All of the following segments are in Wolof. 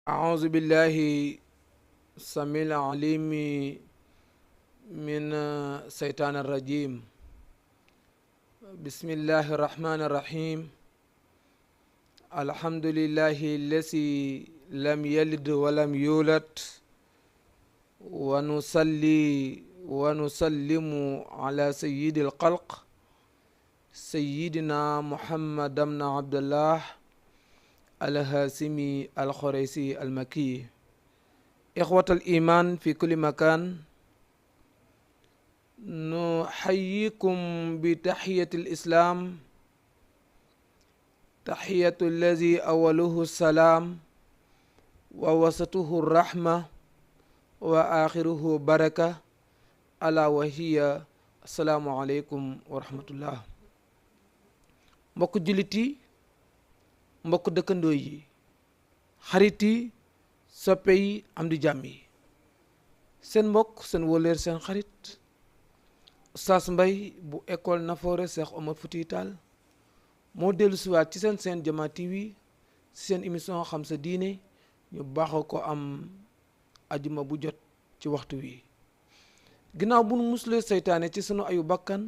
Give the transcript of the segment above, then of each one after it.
أعوذ بالله السميع العليم من الشيطان الرجيم. بسم الله الرحمن الرحيم. الحمد لله الذي لم يلد ولم يولد، ونصلي ونسلم على سيد الخلق سيدنا محمد بن عبد الله الهاشمي القريشي المكي. إخوة الإيمان في كل مكان، نحييكم بتحية الإسلام، تحية الذي أوله السلام ووسطه الرحمة وآخره بركة، ألا وهي السلام عليكم ورحمة الله. mbokk jullit yi, mbokk dëkkandoo yi, xarit yi, soppe yi, am di jàmm yi, seen mbokk seen wóoleer seen xarit Oustaz Mbaye bu école Nafoore Cheikh Omar Foutiyou Tall moo dellu siwaat ci seen Jama TV ci seen émission xam sa diine. ñu baaxoo ko am ajuma bu jot ci waxtu wi, ginnaaw bu nu muslee seytaane ci sunu ayu bakkan,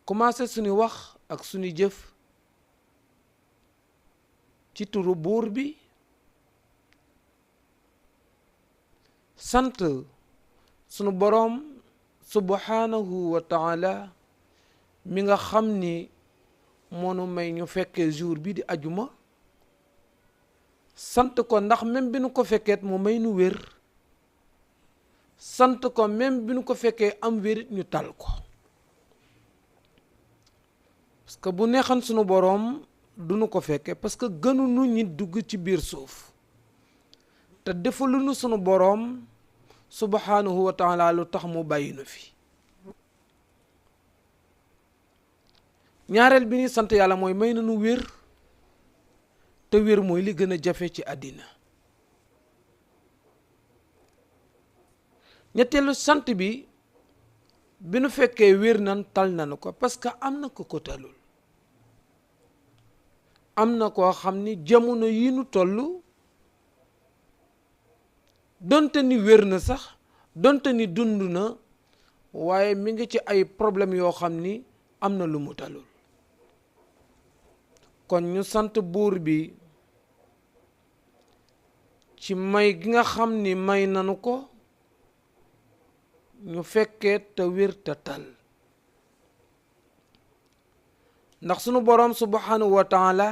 commencé suñu wax ak suñu jëf ci turu buur bi, sant sunu boroom subhanahu wa taala mi nga xam ni moonu may ñu fekkee jour bi di ajuma. sant ko ndax même bi nu ko fekkeet mu may nu wér, sant ko même bi nu ko fekkee am wérit ñu tal ko, parce que bu neexan sunu boroom duñu ko fekke, parce que gënuñu ñi dugg ci biir suuf te defaluñu sunu boroom subhanahu wa taala lu tax mu bàyyi nu fi. ñaareel bi ni sant yàlla mooy may nañu wér, te wér mooy li gën a jafe ci àddina. ñetteelu sant bi nu fekkee wér nan tal nanu ko, parce que am na ko talul. am na koo xam ni jamono yi nu toll, donte ni wér na sax, donte ni dund na, waaye mi ngi ci ay problème yoo xam ni am na lu mu talul. kon ñu sant buur bi ci may gi nga xam ni may nanu ko ñu fekkee te wér te tal, ndax sunu boroom subhanahu wa taala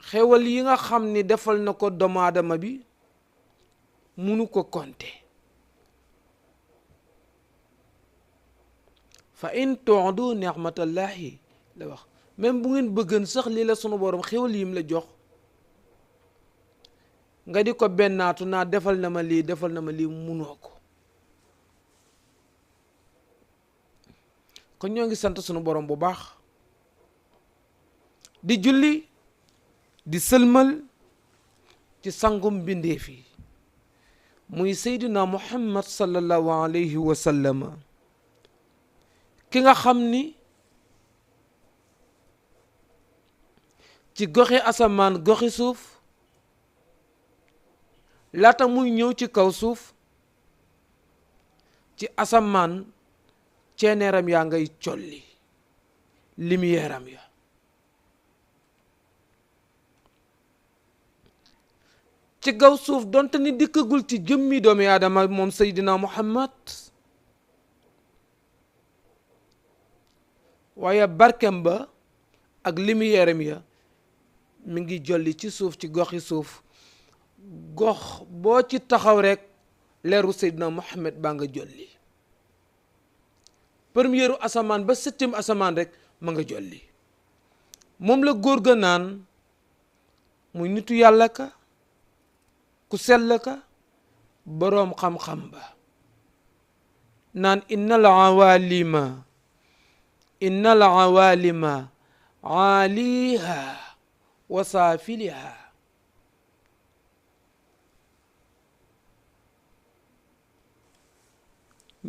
xewal yi nga xam ni defal na ko doomu aadama bi munu ko konte. fa in tu'du ni'matallahi la wax, même bu ngeen bëggan sax lii la sunu boroom xewal yim la jox nga di ko bennaatu naa defal na ma lii defal na ma lii, munoo ko. kon ñoo ngi sant sunu boroom bu baax, di julli di sëlmal ci sangum bindeef yi muy Seydina Muhammad sallallahu alayhi wa sallam, ki nga xam ni ci goxi asamaan goxi suuf laata muy ñëw ci kaw suuf, ci asamaan ceeneeram yaa ngay colli, lumière am ya. ci kaw suuf donte ni dikkagul ci jëmmi doomi aadama moom Seydina Muhammad, waaye barkem ba ak lumière am ya mi ngi jolli ci suuf, ci goxi suuf. gox boo ci taxaw rek leeru Seydina Muhammad baa nga jolli, première asamaan ba septième asamaan rek ma nga jolli. moom la góor ga naan muy nitu yàlla ka, ku sell ka, boroom xam-xam ba, naan innal awalima aaliha wa saafiliha.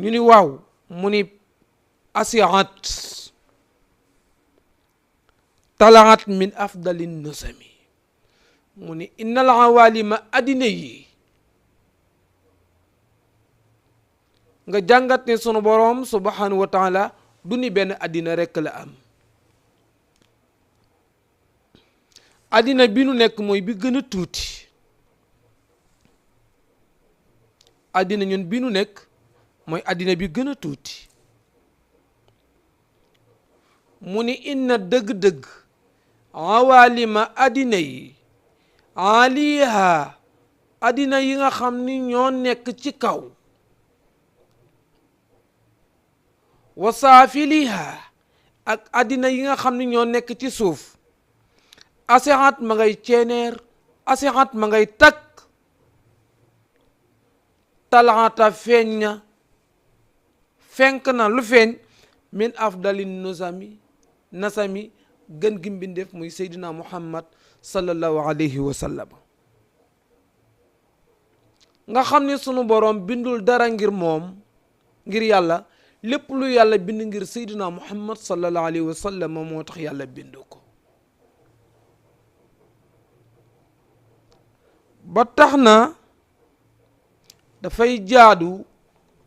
ñu ni waaw mu ni asiat talaat min afdali nusami. mu ni innal awalima addina yi nga jàngat ne sunu boroom subhanahu wa taala du ni benn addina rekk la am. addina bi nu nekk mooy bi gën a tuuti. addina ñun bi nu nekk mooy addina bi gën a tuuti. mu ni inna dëgg-dëgg awalima addina yi aliha addina yi nga xam ni ñoo nekk ci kaw wa saafiliha ak addina yi nga xam ni ñoo nekk ci suuf asihat ma ngay ceeneer asihat ma ngay takk talaata feeñ na fenk na lu feeñ min afdali nasami gën gi mbindeef muy seydina muhammad sallallahu alayhi wa sallam. nga xam ni sunu boroom bindul dara ngir moom ngir yàlla, lépp lu yàlla bind ngir seydina muhammad sallallahu alayhi wa sallam moo tax yàlla bind ko. ba tax na dafay jaadu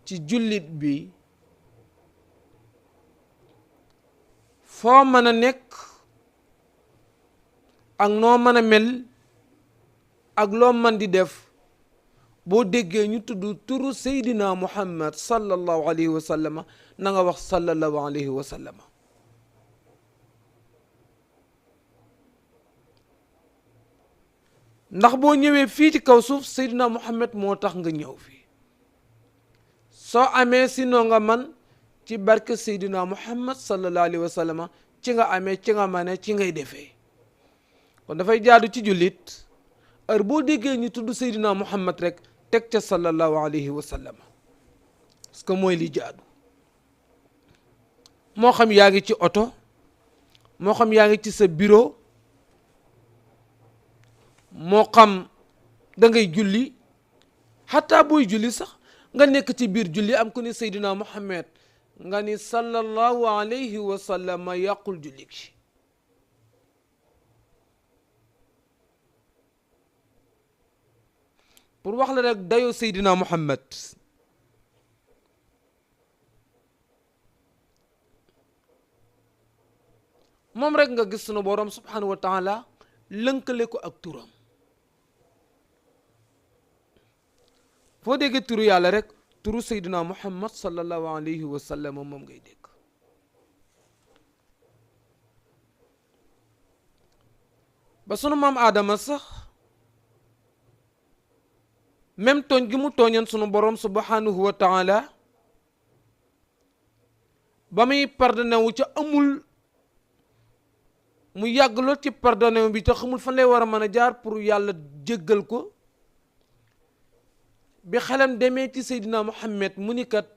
ci jullit bi foo mën a nekk ak noo mën a mel ak loo mën di def boo déggee ñu tudd turu seydina muhammad sallallahu alayhi wa sallam na nga wax sallallahu alayhi wa sallam. ndax boo ñëwee fii ci kaw suuf seydina muhammad moo tax nga ñëw fii. soo amee sinoo nga man ci barke seydina muhammad sallallahu alayhi wa sallam ci nga amee ci nga mane ci ngay defee. kon dafay jaadu ci jullit heure boo déggee ñu tudd seydina muhammad rek teg ca sallallahu alayhi wa sallam parce que mooy li jaadu. moo xam yaa ngi ci oto, moo xam yaa ngi ci sa bureau, moo xam da ngay julli, xataa booy julli sax nga nekk ci biir julli am ku ni seydina muhammad nga ni sallallahu alayhi wa sallam yàqul julli gi. pour wax la rek dayoo seydina muhammad. moom rek nga gis sunu borom subhanahu wa taala lënkale ko ak turam. foo déggee turu yàlla rek turu seydina muhammad sallallahu alayhi wa sallam moom ngay dégg. ba sunu maam aadama sax même tooñ gi mu tooñan sunu borom subhanahu wa taala ba muy pardonné wu ca amul mu yàgg lool ci pardonné wu bi te xamul fan lay war a mën a jaar pour yàlla jéggal ko. bi xelam demee ci seydina muhammad mu ni kat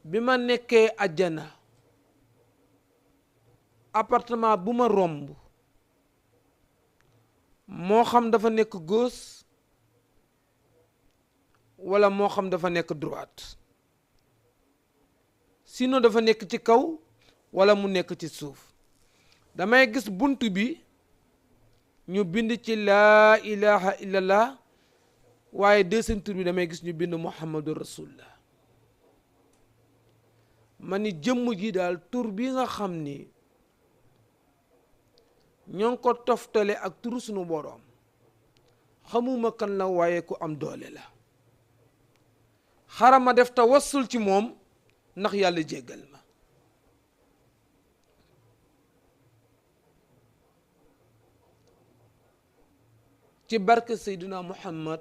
bi ma nekkee àjjana appartement bu ma romb moo xam dafa nekk gauche wala moo xam dafa nekk droite, sinon dafa nekk ci kaw wala mu nekk ci suuf, damay gis bunt bi ñu bind ci laa ilaha illallah waaye deuxième tur bi damay gis ñu bind muhammadu rasulullah. ma ni jëmm ji daal tur bi nga xam ni ñoo ngi ko toftale ak turu sunu boroom xamuma kan la waaye ku am doole la. xarama def tawassul ci moom ndax yàlla jéggal ma. ci barke seydina muhammad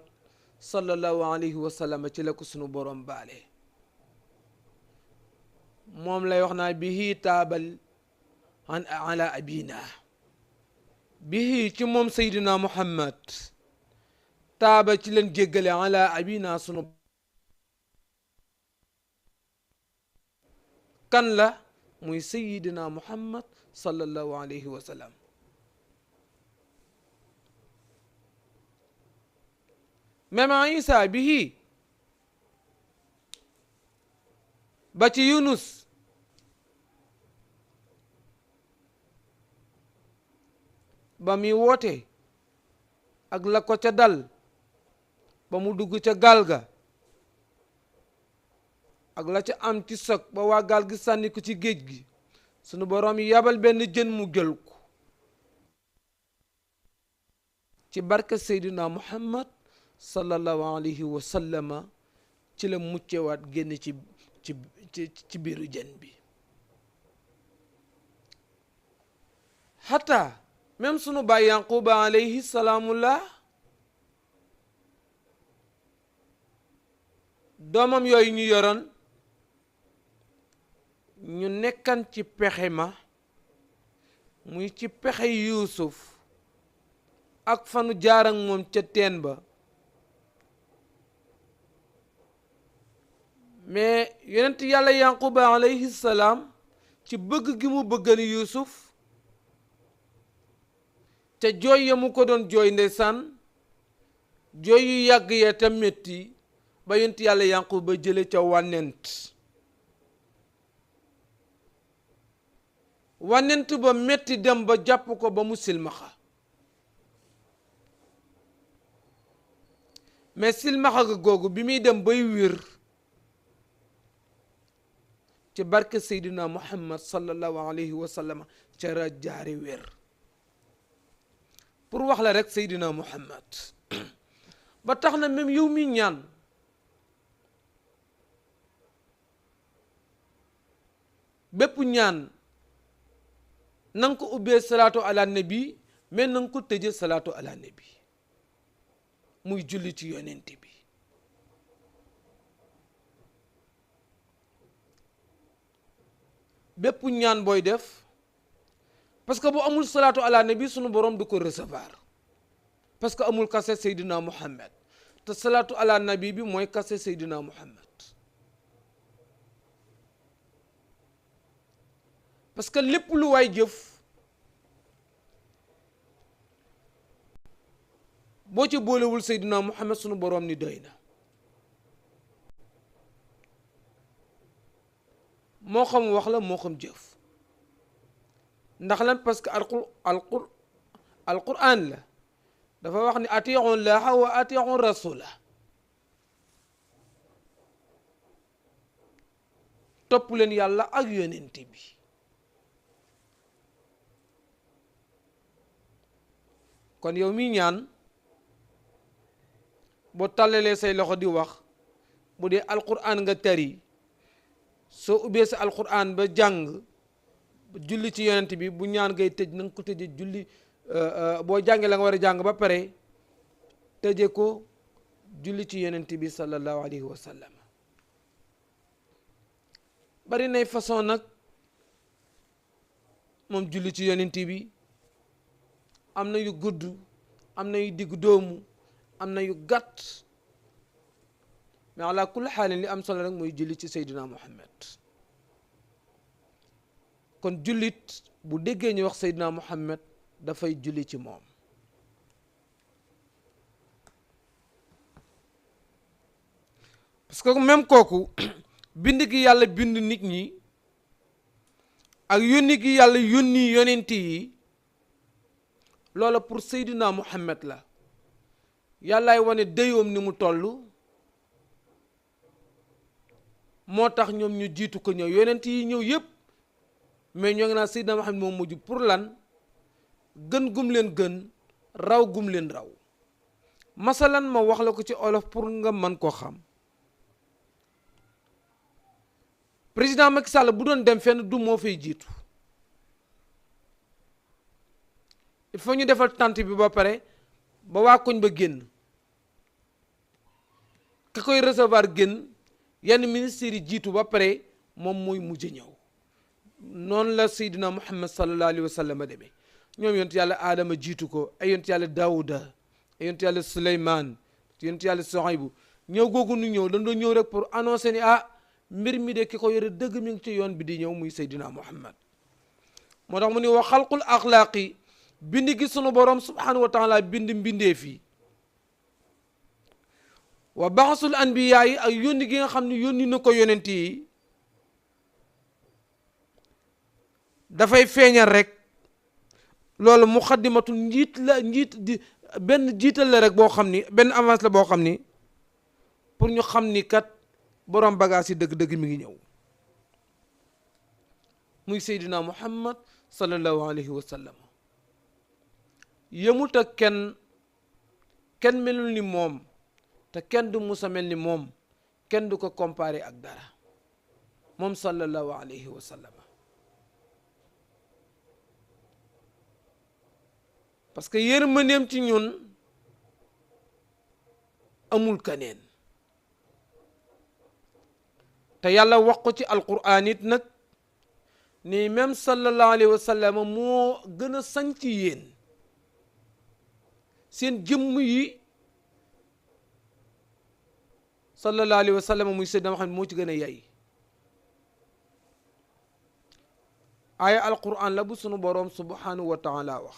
sallallahu alayhi wa sallam ci la ko sunu boroom baale. moom lay wax naa bihi taabal an ala abina, bihi ci moom seydina muhammad taaba ci leen jéggale ala abina sunu kan la muy sayidina muhammad sallallahu alayhi wa sallam. même isa bihi ba ci yunus ba muy woote ak la ko ca dal ba mu dugg ca gaal ga ak la ca am ci sog ba waa gaal gi sànni ko ci géej gi sunu boroom yabal benn jën mu jël ko ci barke Seydina Muhammad sallallahu alayhi wa sallama ci la muccewaat génn ci biiru jën bi. hatta même sunu baay Yanquba alayhi salaamullah doomam yooyu ñu yoroon ñu nekkan ci pexe ma muy ci pexe Yuusuf ak fanu jaar ak moom ca teen ba mais yonent yàlla Yanquba alayhi salaam ci bëgg gi mu bëggal Yuusuf te jooy ya mu ko doon jooy ndeysaan jooy yu yàgg ya te metti ba yonent yàlla Yanquba jële ca wànnent ba metti dem ba jàpp ko ba mu silmaxa mais silmaxa ga googu bi muy dem bay wér ci barke Seydina Muhammad sallallahu alayhi wa sallam ca ra jaari wér. pour wax la rek Seydina Muhammad ba tax na même yow mi ñaan bépp ñaan na nga ko ubbee salaatu ala nabi mais na nga ko tëje salaatu ala nabi muy julli ci yonent bi. bépp ñaan booy def parce que bu amul salaatu ala nabi sunu borom du ko recevoir parce que amul kase Seydina Muhammad te salaatu ala nabi bi mooy kase Seydina Muhammad parce que lépp lu waay jëf boo ci boolewul Seydina Muhammad sunu borom ni doy na. moo xam wax la moo xam jëf ndax lan parce que alquran la dafa wax ni atii'u llaaha wa atii'u rasula topp leen yàlla ak yonent bi. kon yow mi ñaan boo tàllalee say loxo di wax bu dee alquran nga tari soo ubbee sa alquran ba jàng julli ci yonent bi bu ñaan ngay tëj na nga ko tëje julli boo jàngee la nga war a jàng ba pare tëje ko julli ci yonent bi sallallahu alayhi wa sallam. bari nay façon nag moom julli ci yonent bi am na yu gudd am na yu diggu doomu am na yu gàtt mais ala kulli xaalin li am solo rek mooy julli ci Seydina Muhammad. kon jullit bu déggee ñu wax Seydina Muhammad dafay julli ci moom. parce que même kooku bind gi yàlla bind nit ñi ak yónni gi yàlla yónni yonent yi loola pour Seydina Muhammad la yàllaay wane dayoom ni mu toll moo tax ñoom ñu jiitu ko ñëw yonent yi ñëw yépp mais ñoo ngi naan Seydina Muhammad moom mujj pour lan gën gum leen gën raw gum leen raw. masalan ma wax la ko ci olof pour nga mën koo xam. président Macky Sall bu doon dem fenn du moo fay jiitu il faut ñu defal tànt bi ba pare ba waa koñ ba génn ka koy recevoir génn yenn ministères yi jiitu ba pare moom mooy mujj ñëw. noonu la Seydina Muhammad sallallahu alayhi wa sallam demee ñoom yonent yàlla Adama jiitu ko ay yonent yàlla Daawuda ay yonent yàlla Suleymaan yonent yàlla Sohaybu ñëw googu nu ñëw dañ doon ñëw rek pour annoncer ni mbir mi de ki ko yore dëgg mi ngi ci yoon bi di ñëw muy Seydina Muhammad. moo tax mu ni wa xalqul axlaaqi bind gi sunu borom subhanahu wa taala bind mbindee fii wa baxasul anbiyaa yi ak yónni gi nga xam ne yónni na ko yonent yi dafay feeñal rek loolu muqaddimatul njiit di benn jiital la rek boo xam ni benn avance la boo xam ni pour ñu xam ni kat borom bagage yi dëgg-dëgg mi ngi ñëw muy Seydina Muhammad sallallahu alayhi wa sallam. yëmut ak kenn melul ni moom te kenn du musa mel ni moom kenn du ko comparé ak dara moom sallallahu alayhi wa sallam. parce que yërmandeem ci ñun amul kaneen te yàlla wax ko ci alquran it nag ni même sallallahu alayhi wa sallam moo gën a sañ ci yéen seen jëmm yi sallallahu alayhi wa sallam muy Seydina Muhammad moo ci gën a yay. aaya alquran la bu sunu boroom subhanahu wa taala wax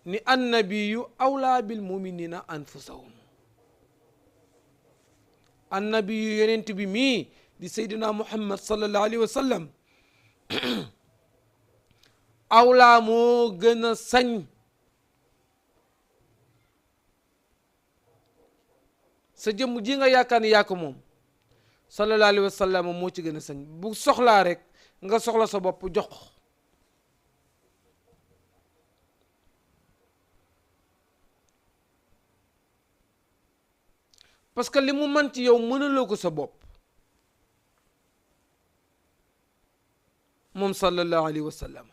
ni annabiyu awlaa bil muminina anfusahum. annabiyu yonent bi mii di Seydina Muhammad sallallahu alayhi wa sallam awlaa moo gën a sañ sa jëmm ji nga yaakaar ni yaa ko moom sallallahu alayhi wa sallam moo ci gën a sañ. bu soxlaa rek nga soxla sa bopp jox ko parce que li mu mën ci yow mënaloo ko sa bopp moom sallallahu alayhi wa sallam.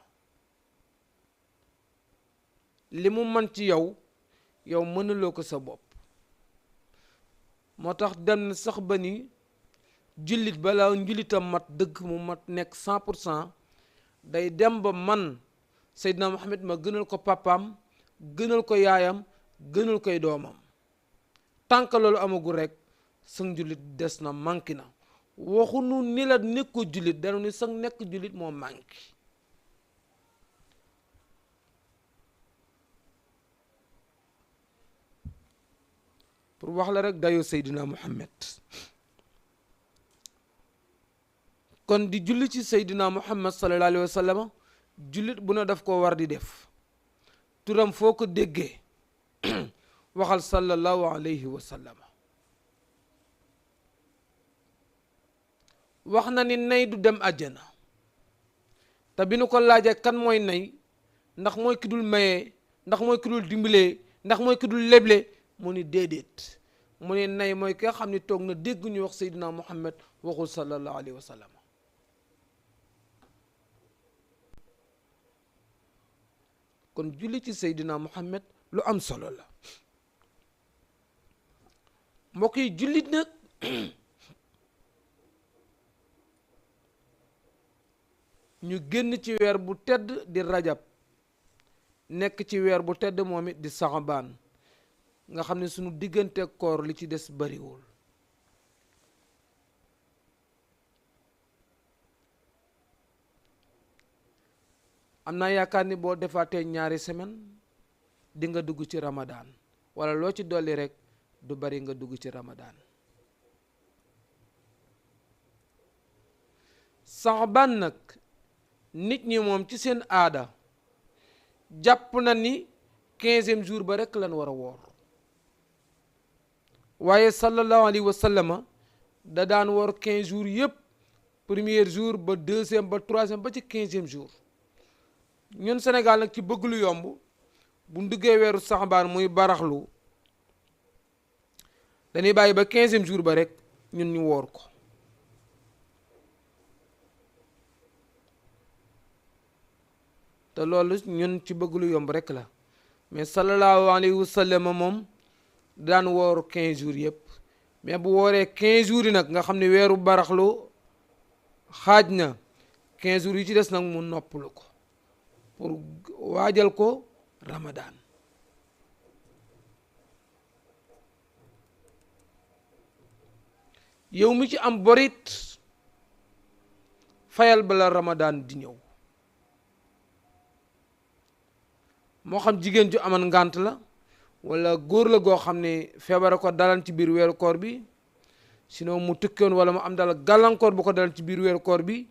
li mu mën ci yow mënaloo ko sa bopp. moo tax dem na sax ba ni jullit balaa njullitam mat dëgg mu mat nekk 100% day dem ba man Seydina Muhammad ma gënal ko papaam gënal ko yaayam gënal koy doomam. tànk loolu amagul rek sa njullit des na manqué na waxunu ni la nekk ko jullit danu ni sa nekk jullit moo manqué. pour wax la rek dayoo Seydina Muhammad. kon di julli ci Seydina Muhammad sallallahu alayhi wa sallam jullit bu na daf ko war di def turam foo ko déggee waxal sallallahu alayhi wa sallam. wax na ni nay du dem àjjana te bi nu ko laajee kan mooy nay ndax mooy ki dul mayee ndax mooy ki dul dimbalee ndax mooy ki dul leble mu ni déedéet mu ni nay mooy ki nga xam ni toog na dégg ñu wax Seydina Muhammad waxul sallallahu alayhi wa sallam. kon julli ci Seydina Muhammad lu am solo la mbokk yi. jullit nag ñu génn ci weer bu tedd di rajab nekk ci weer bu tedd moom it di saxabaan nga xam ne sunu diggante koor li ci des bariwul. am naa yaakaar ni boo defaatee ñaari semaine di nga dugg ci Ramadan wala loo ci dolli rek du bari nga dugg ci Ramadan. saxabaan nag nit ñi moom ci seen aada jàpp na ni 15e jour ba rek lan war a woor waaye sallallahu alayhi wa sallama da daan woor 15 jours yëpp premier jour ba 2e ba 3e ba ci 15e jour. ñun Sénégal nag ci bëgg lu yomb bu nduggee weeru saxabaan muy baraxlu dañuy bàyyi ba 15e jour ba rek ñun ñu woor ko. te loolu ñun ci bëgg lu yomb rek la mais sallallahu alayhi wa sallam moom daan woor 15 jours yëpp mais bu wooree 15 jours yi nag nga xam ne weeru baraxlu xaaj na 15 jours yi ci des nag mu noppalu ko pour waajal ko Ramadan. yow mi ci am borit fayal bala Ramadan di ñëw. moo xam jigéen ju aman ngànt la wala góor la goo xam ne feebara ko dalan ci biir weeru koor bi, sinon mu tukkoon wala mu am dal gàllankoor bu ko dalan ci biir weeru koor bi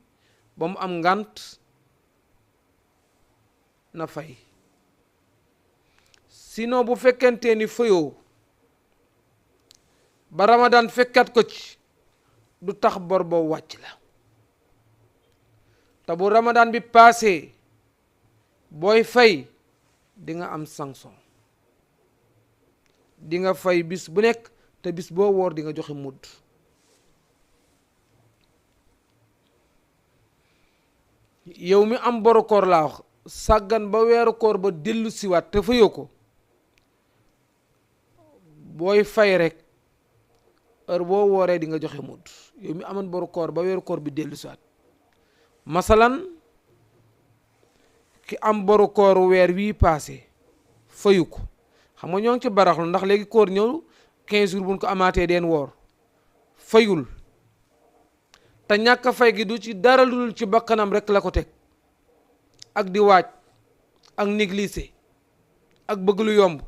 ba mu am ngànt na fay. sinon bu fekkente ni fayoo ba Ramadan fekkat ko ci, du tax bor ba wàcc la. te bu Ramadan bi passé booy fay di nga am sanction, di nga fay bis bu nekk, te bis boo woor di nga joxe mudd. yow mi am boru koor laa wax, sàggan ba weeru koor ba dellu siwaat te fayoo ko, booy fay rek heure boo wooree di nga joxe mudd. yow mi amoon boru koor ba weeru koor bi dellu siwaat, masalan ki am boru koor weer wii passé fayu ko, xam nga ñoo ngi ci baraxlu ndax léegi koor ñëw 15 jours buñ ko amaatee deen woor, fayul te ñàkk fay gi du ci dara lu dul ci bakkanam rek la ko teg, ak di waaj ak négligé ak bëgg lu yomb.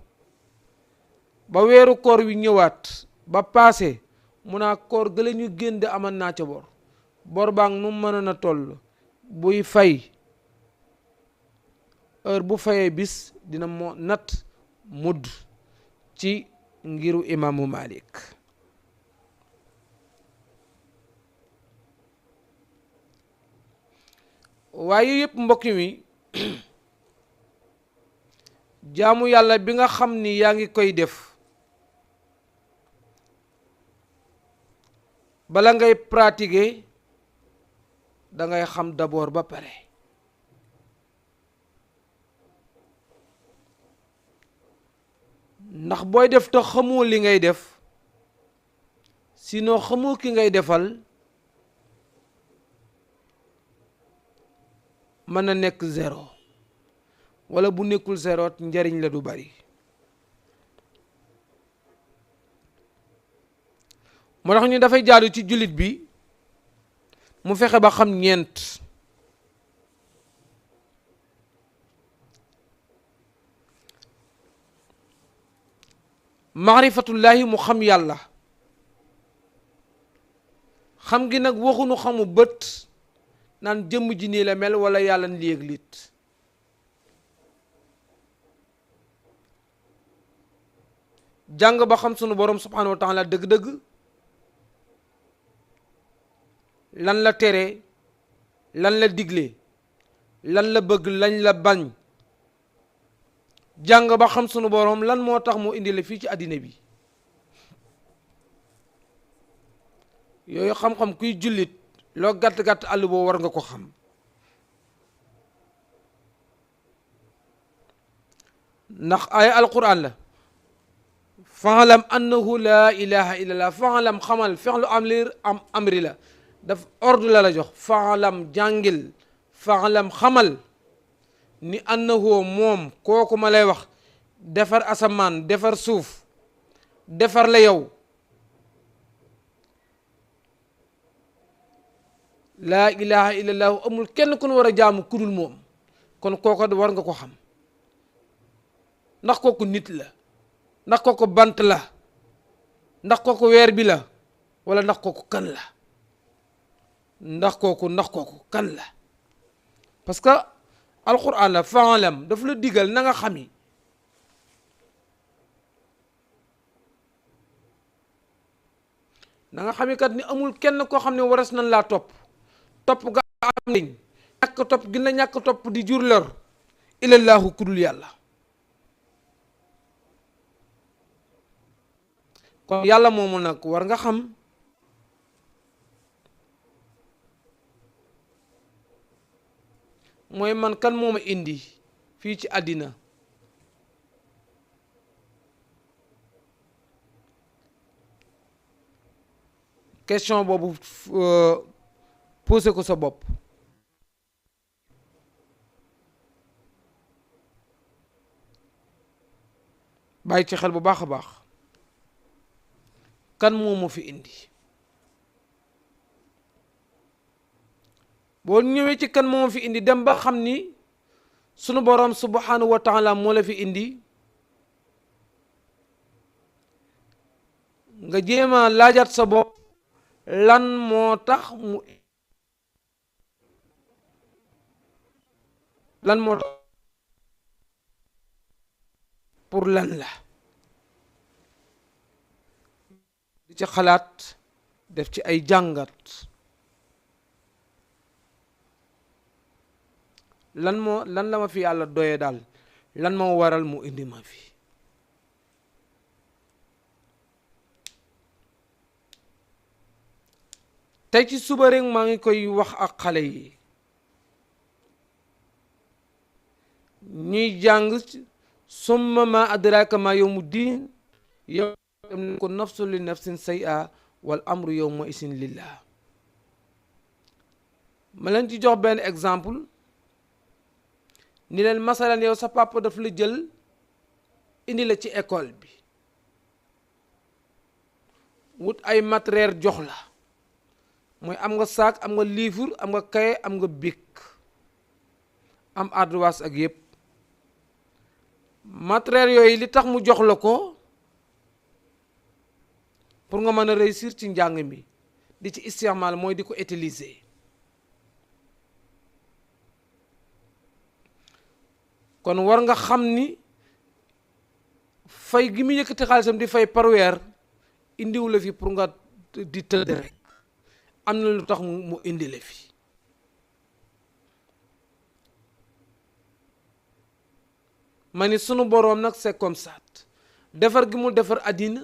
ba weeru koor wi ñëwaat ba passé mu naa koor gële ñu génn de aman naa ca bor baa ngi nu mën a toll, buy fay heure bu fayee bis dina moo nat mudd ci ngiru imaamu Malik. waaye yëpp mbokk mi jaamu yàlla bi nga xam ni yaa ngi koy def, bala ngay pratiquer da ngay xam d'abord ba pare. ndax booy def te xamoo li ngay def, sinon xamoo ki ngay defal, mën na nekk zéro, wala bu nekkul zéro njariñ la du bari. moo tax ñu dafay jaadu ci jullit bi mu fexe ba xam ñeent. maarifatullahi mu xam yàlla, xam gi nag waxunu xamu bët naan jëmm ji nii la mel wala yàlla ni léeg lit. jàng ba xam sunu borom subhanahu wa taala dëgg-dëgg, lan la tere, lan la digle, lan la bëgg, lañ la bañ. jàng ba xam sunu borom lan moo tax mu indi la fii ci àddina bi. yooyu xam-xam kuy jullit loo gàtt-gàtt àll boo war nga ko xam. ndax ay alquran la, fa'lam annahu laa ilaha illallah. fa'lam xamal, fi'lu amri la, daf ordre la jox. fa'lam jàngil, fa'lam xamal ni annahu moom kooku ma lay wax defar asamaan, defar suuf, defar la yow, laa ilaha illallah, amul kenn ku nu war a jaamu kudul moom. kon kooko war nga ko xam. ndax kooku nit la, ndax kooku bant la, ndax kooku weer bi la, wala ndax kooku kan la. ndax kooku kan la. parce que alquran la, fa'lam daf la digal na nga xami. na nga xami kat ni amul kenn koo xam ne waras nañ laa topp ga am nañ ñàkk topp gi la ñàkk topp di jur lor ilallaahu kudul yàlla. kon yàlla moomu nag war nga xam. mooy man kan moo ma indi fii ci àddina. question boobu posé ko sa bopp. bàyyi ci xel bu baax a baax. kan moo ma fi indi. boo ñëwee ci kan moo fi indi dem ba xam ni sunu borom subhanahu wa taala moo la fi indi nga jéem a laajat sa bopp lan moo tax pour lan la di ci xalaat def ci ay jàngat lan la ma fi yàlla doye daal lan moo waral mu indi ma fi tey ci suba rek maa ngi koy wax ak xale yi ñuy jàng summa ma adraka ma yawmu diin yow ko nafsu li nafsin say'a wal amru yawma isin lillah ma leen ci jox benn exemple ni leen masalan yow sa papa daf la jël indi la ci école bi wut ay matériel jox la mooy am nga sac am nga livre am nga cahier am nga bic am ardoise ak yëpp matériel yooyu li tax mu jox la ko pour nga mën a réussir ci njàng mi di ci istimal mooy di ko utiliser kon war nga xam ni fay gi mu yëkkati xaalisam di fay par weer indiwu la fi pour nga di tëdd rek am na lu tax mu indi la fi ma ni sunu boroom nag c'est comme ça defar gi mu defar àddina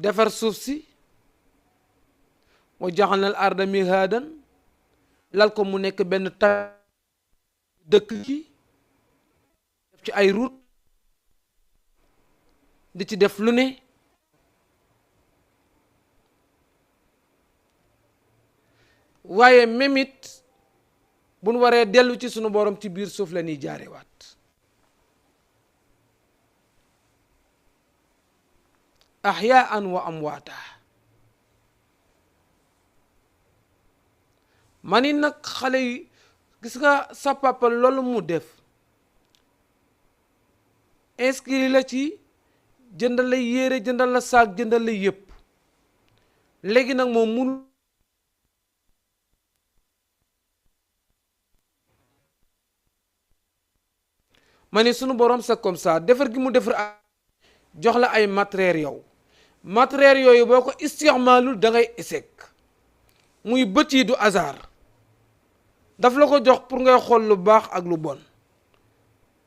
defar suuf si wa jaxalna al arda mihaadan lal ko mu nekk benn dëkk ci def ci ay route di ci def lu ne waaye même it bu nu waree dellu ci sunu borom ci biir suuf la ñuy jaarewaat ahyaan wa amwaata mani nag xale yi gis nga sa papa loolu mu def inscrit la ci jëndal la yére jëndal la saak jëndal la yëpp léegi nag moom mun ma ni sunu borom c'est comme ça defar gi mu defar jox la ay matériel yow matériel yooyu boo ko istixmaalul da ngay échec muy bët yi du hasard daf la ko jox pour ngay xool lu baax ak lu bon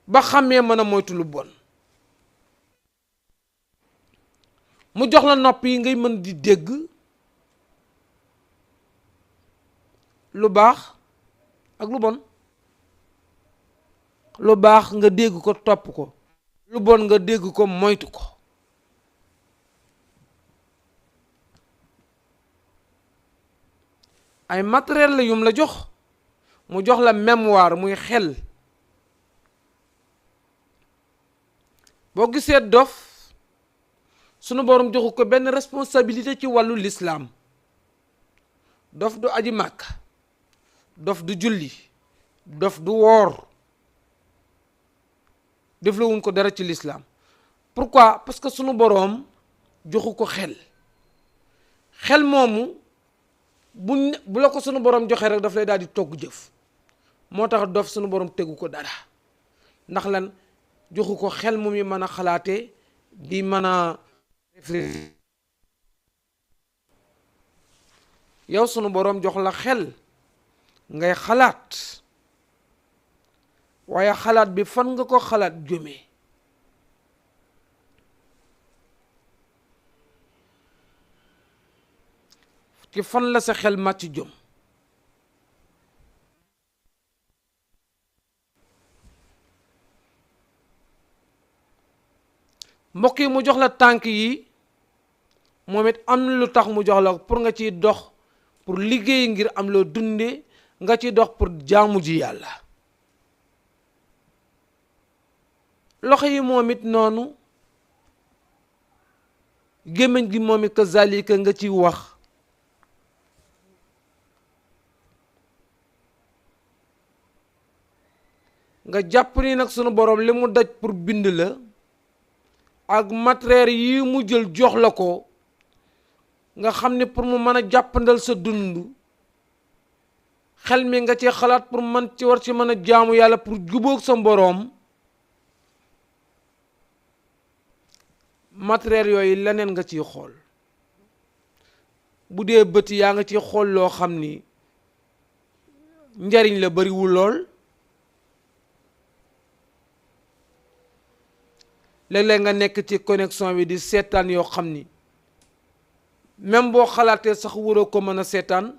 ba xàmmee mën a moytu lu bon mu jox la nopp yi ngay mën di dégg lu baax ak lu bon lu baax nga dégg ko topp ko lu bon nga dégg ko moytu ko ay matériel la yum la jox mu jox la mémoire muy xel boo gisee dof sunu borom joxu ko benn responsabilité ci wàllu l'islam dof du aji màkk dof du julli dof du woor def la wuñ ko dara ci l'islam pourquoi parce que sunu boroom joxu ko xel moomu bu la ko sunu boroom joxee rek daf lay daal di togg jëf moo tax dof sunu boroom tegu ko dara ndax lan joxu ko xel mu mi mën a xalaatee di mën a réfléchir yow sunu boroom jox la xel ngay xalaat waaye xalaat bi fan nga ko xalaat jëmee ci fan la sa xel màcc jëm mbokk yi mu jox la tànk yi moom it am lu tax mu jox la pour nga ciy dox pour liggéey ngir am loo dunde nga ciy dox pour jaamu ji yàlla loxo yi moom it noonu gémmiñ gi moom it kazalika nga ci wax nga jàpp ni nag sunu borom li mu daj pour bind la ak matériel yi mu jël jox la ko nga xam ne pour mu mën a jàppandal sa dund xel mi nga ci xalaat pour man ci war ci mën a jaamu yàlla pour jubóog sa boroom matériel yooyu leneen nga ciy xool bu dee bët yaa nga ciy xool loo xam ni njariñ la bariwul lool léeg-léeg nga nekk ci connexion bi di seetaan yoo xam ni même boo xalaatee sax waroo ko mën a seetaan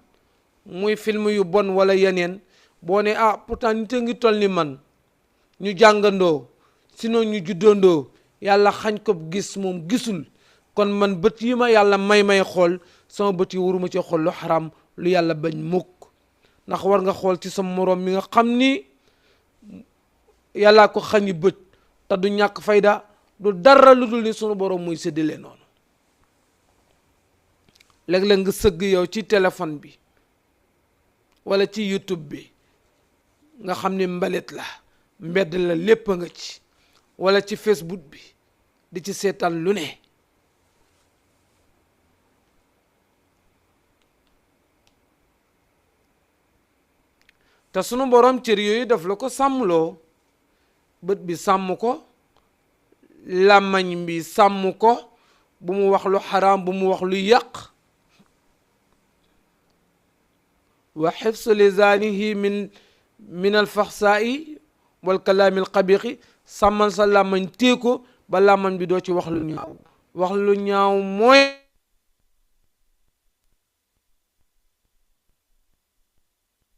muy film yu bon wala yeneen boo ne pourtant nit a ngi toll ni man ñu jàngandoo sinon ñu juddandoo yàlla xañ ko gis moom gisul kon man bët yi ma yàlla may xool sama bët yi waruma ci xool lu xaram lu yàlla bañ mukk ndax war nga xool ci sa moroom mi nga xam ni yàllaa ko xañi bët te du ñàkk fayda du dara lu dul ni sunu borom muy séddale noonu léeg-léeg nga sëgg yow ci téléphone bi wala ci YouTube bi nga xam ni mbalit la mbedd la lépp nga ci wala ci Facebook bi di ci seetaan lu ne te sunu borom cër yooyu daf la ko sàmmloo bët bi sàmm ko làmmañ bi sàmm ko bu mu wax lu xaraam bu mu wax lu yàq wa xifsu lisaanihi min alfaxsaa'i wal kalaami alqabixi sàmmal sa làmmañ téye ko ba làmmañ bi doo ci wax lu ñaaw wax lu ñaaw mooy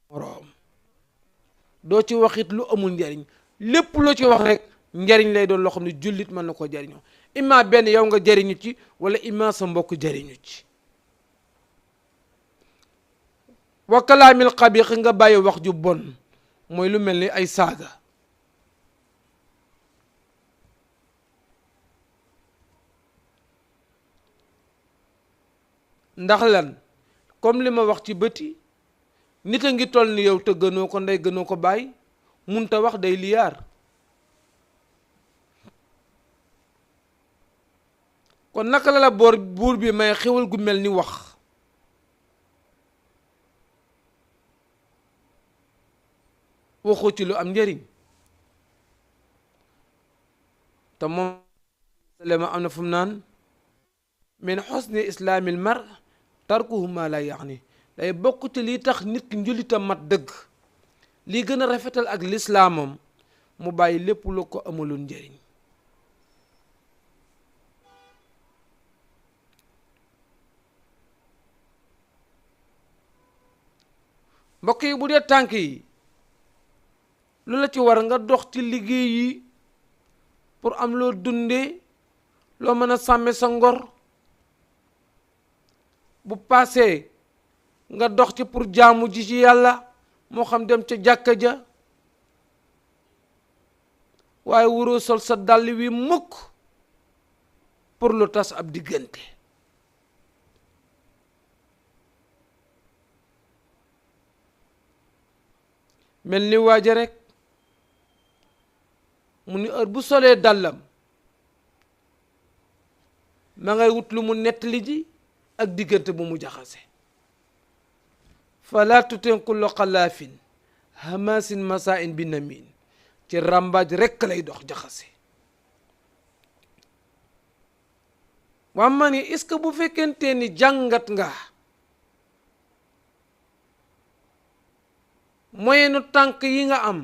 moroom doo ci waxit lu amul njariñ lépp loo ci wax rek njariñ lay doon loo xam ne jullit mën na ko jariñoo imma benn yow nga jariñu ci wala imma sa mbokk jariñu ci wa kalaamil xabix nga bàyyi wax ju bon mooy lu mel ni ay saaga ndax lan comme li ma wax ci bëti nit a ngi toll ni yow te gënoo ko ndey gënoo ko bàyyi munta wax day liyaar kon naka la buur bi may xewal gu mel ni wax waxoo ci lu am njëriñ te moom salema am na fu mu naan min xusni islaamil mar tarkuhu ma la yaani day bokk ci lii tax nit ki njullitam mat dëgg lii gën a rafetal ak lislaamam mu bàyyi lépp lu ko amalul njëriñ mbokk yi bu dee tànk yi lu la ci war nga dox ci liggéey yi pour am loo dundee loo mën a sàmme sa ngor bu paasee nga dox ci pour jaamu ji ci yàlla moo xam dem ca jàkka ja waaye wuroo sol sa dàll wi mukk pour lu tas ab diggante mel ni waaja rek mu ni heure bu solee dàllam ma ngay wut lu mu nettali ji ak diggante bu mu jaxase fala tutin kullu xalaafin hamasin masain bi namin ci ràmbaaj rekk lay dox jaxase waa ma ni est-ce que bu fekkente ni jàngat nga moyenu tànk yi nga am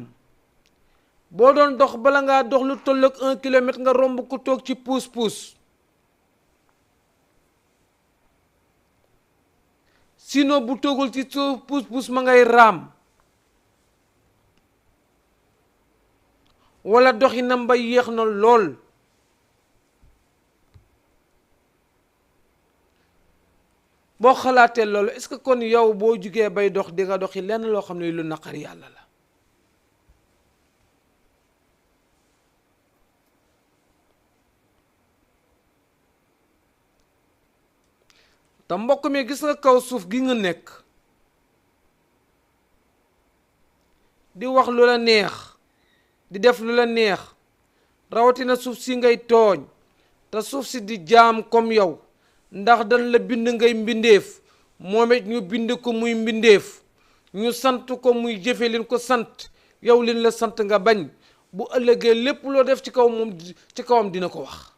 boo doon dox bala ngaa dox lu tolloog 1 kilomètre nga romb ku toog ci puus-puus sinon bu toogul ci suuf puus-puus ma ngay raam wala doxinam ba yéex na lool boo xalaatee loolu est-ce que kon yow boo jugee bay dox di nga doxi lenn loo xam ne lu naqari yàlla la te mbokk mi gis nga kaw suuf gi nga nekk di wax lu la neex di def lu la neex rawatina suuf si ngay tooñ te suuf si di jaam comme yow ndax dañ la bind ngay mbindeef moom it ñu bind ko muy mbindeef ñu sant ko muy jëfe leen ko sant yow leen la sant nga bañ bu ëllëgee lépp loo def ci kaw moom ci kawam dina ko wax.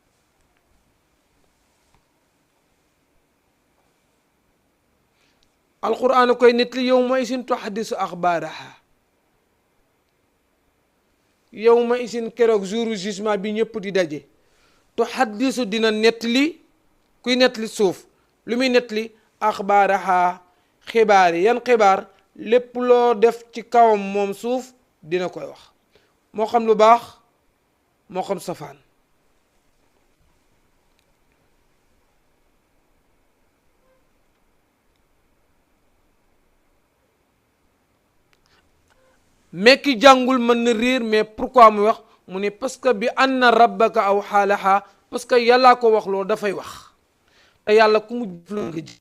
alquran koy nettali yawma isin tuhaddisu axbaaraha yawma isin keroog jour jugement bi ñëpp di daje tuhaddisu dina nettali kuy nettali suuf lu muy nettali axbaaraha xibaar yi yan xibaar lépp loo def ci kawam moom suuf dina koy wax moo xam lu baax moo xam safaan. mekki jàngul mën na réer mais pourquoi muy wax mu ne parce que bi anna rabbaka aw xaalaha parce que yàllaa ko wax loolu dafay wax te yàlla ku mu jëfloo nga ji.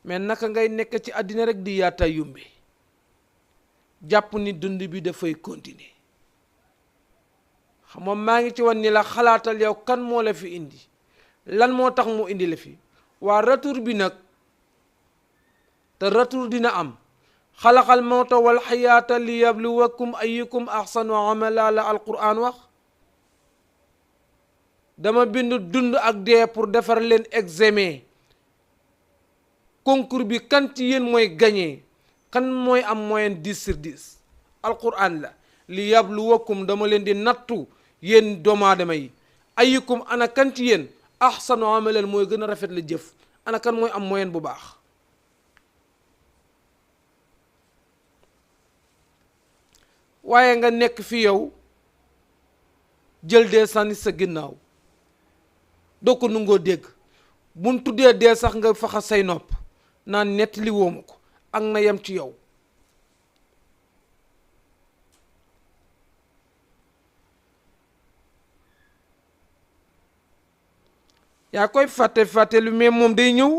mais naka ngay nekk ci àddina rek di yaata yumbe jàpp ni dund bi dafay continuer xam nga maa ngi ci wan ni la xalaatal yow kan moo la fi indi lan moo tax mu indi la fi waa retour bi nag te retour dina am xalaqal mawta wal xayaata li yabluwakum ayyukum ahsanu amala la alquran wax dama bind dund ak dee pour defar leen examen concours bi kan ci yéen mooy gagné kan mooy am moyenne 10/10 alquran la li yabluwakum dama leen di nattu yéen doomu aadama yi ayyukum ana kan ci yéen ahsanu amalan mooy gën a rafet la jëf ana kan mooy am moyenne bu baax. waaye nga nekk fi yow jël dee sànni sa ginnaaw doo ko nungoo dégg buñ tuddee dee sax nga faxa say nopp naan nettali wooma ko ak na yem ci yow. yaa koy fàtte lu mais moom day ñëw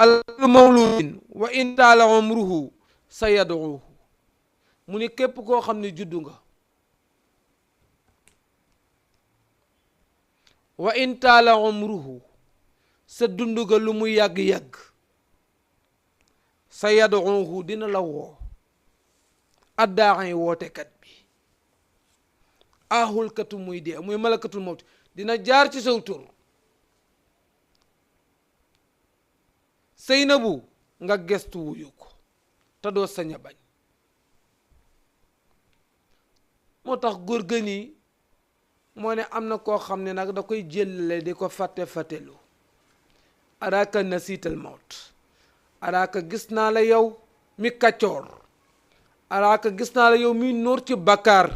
al mawludin wa in taala umruhu sa yaduhu mu ni képp koo xam ne juddu nga wa in taala umruhu sa dund ga lu mu yàgg-yàgg sa yaduhu dina la woo addaaxay wootekat bi ahulkatu muy dee muy malakatul mawti dina jaar ci saw tur Seynabu nga gestu wuyu ko te doo sañ a bañ moo tax góor gën yi moo ne am na koo xam ne nag da koy jëlale di ko fàttelu araaka nasiital mawt araaka gis naa la yow mi kaccoor araaka gis naa la yow mi nóor ci bakkaar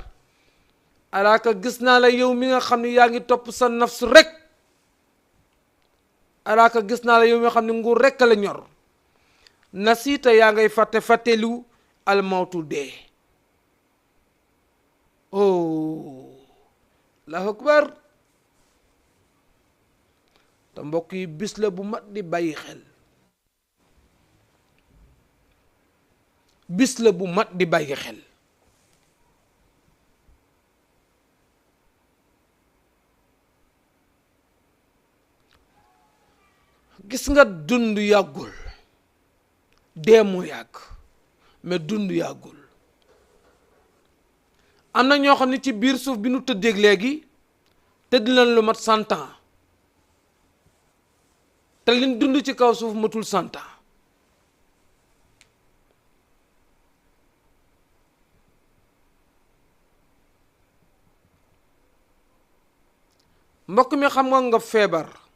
araaka gis naa la yow mi nga xam ne yaa ngi topp sa nafs rek araaka gis naa la yow mi nga xam ne nguur rek la ñor nasiita yaa ngay fàttelu almawtu dee. oh allahu akbar te mbokk yi bis la bu mat di bàyyi xel bis la bu mat di bàyyi xel. gis nga dund yàggul dee moo yàgg mais dund yàggul am na ñoo xam ne ci biir suuf bi nu tëddeeg léegi tëdd nañ lu mat 100 ans te liñ dund ci kaw suuf matul 100 ans mbokk mi xam nga feebar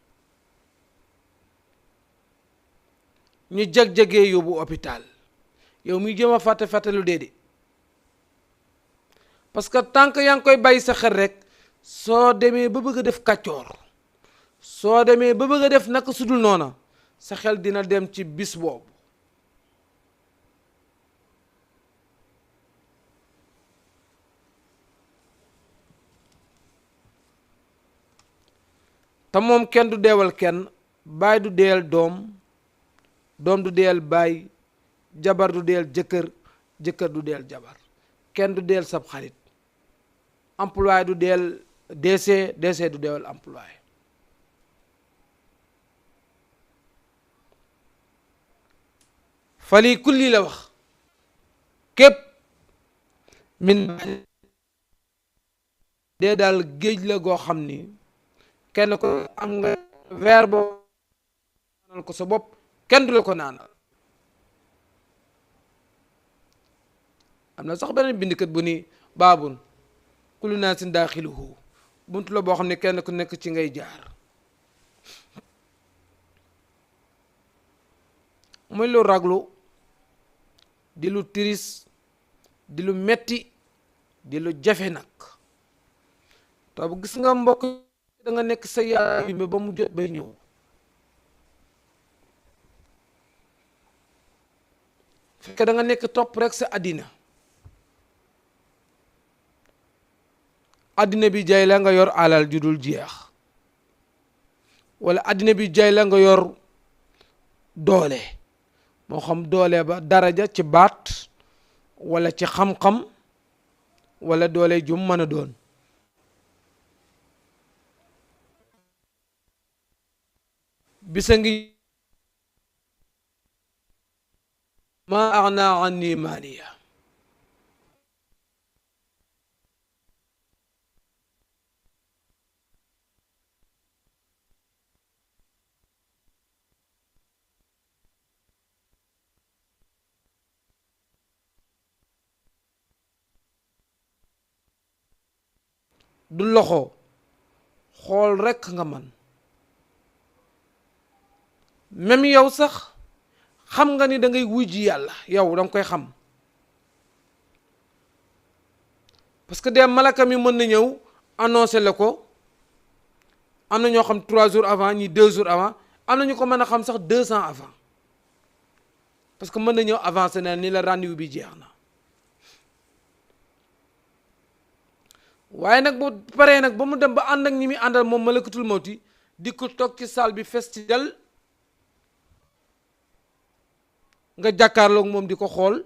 ñu jag-jagee yóbbu hôpital yow muy jëm a fàtte lu dee parce que tant que yaa ngi koy bàyyi sa xel rek soo demee ba bëgg a def kàccoor soo demee ba bëgg a def naka sudul noona sa xel dina dem ci bis boobu te moom kenn du deewal kenn. baay du deyal doom, doom du deyal baay, jabar du deyal jëkkër, jëkkër du deyal jabar, kenn du deyal sab xarit, employé du deyal DC, DC du deyal employé. fali kulli la wax képp min dee daal géej la goo xam ni kenn ko am nga verre boo naanal ko sa bopp kenn du la ko naanal. am na sax beneen bindkat bu ni baabun kullu naasin daaxiluhu, buntu la boo xam ne kenn ku nekk ci ngay jaar. muy lu raglu, di lu tiris, di lu metti, di lu jafe nag. te bu gis nga mbokk da nga nekk sa yaay bi ba mu jot bay ñëw, fekk da nga nekk topp rek sa àddina. àddina bi jay la nga yor alal ju dul jeex, wala àddina bi jay la nga yor doole, moo xam doole ba daraja ci baat wala ci xam-xam wala doole jum mën a doon. bisa ngi ma agna anni maaliya, du loxo xool rekk nga man. même yow sax xam nga ni da ngay wuy ji yàlla, yow da nga koy xam, parce que des malaka mi mën na ñëw annoncé la ko. am na ñoo xam 3 jours avant, ñi 2 jours avant, am na ñu ko mën a xam sax 2 ans avant, parce que mën na ñëw avancé na ni la rendez-vous bi jeex na. waaye nag bu paree nag ba mu dem ba ànd ak ñi muy àndal moom malakatul mawti di ko toog ci salle bi festival, nga jàkkaarloog moom di ko xool.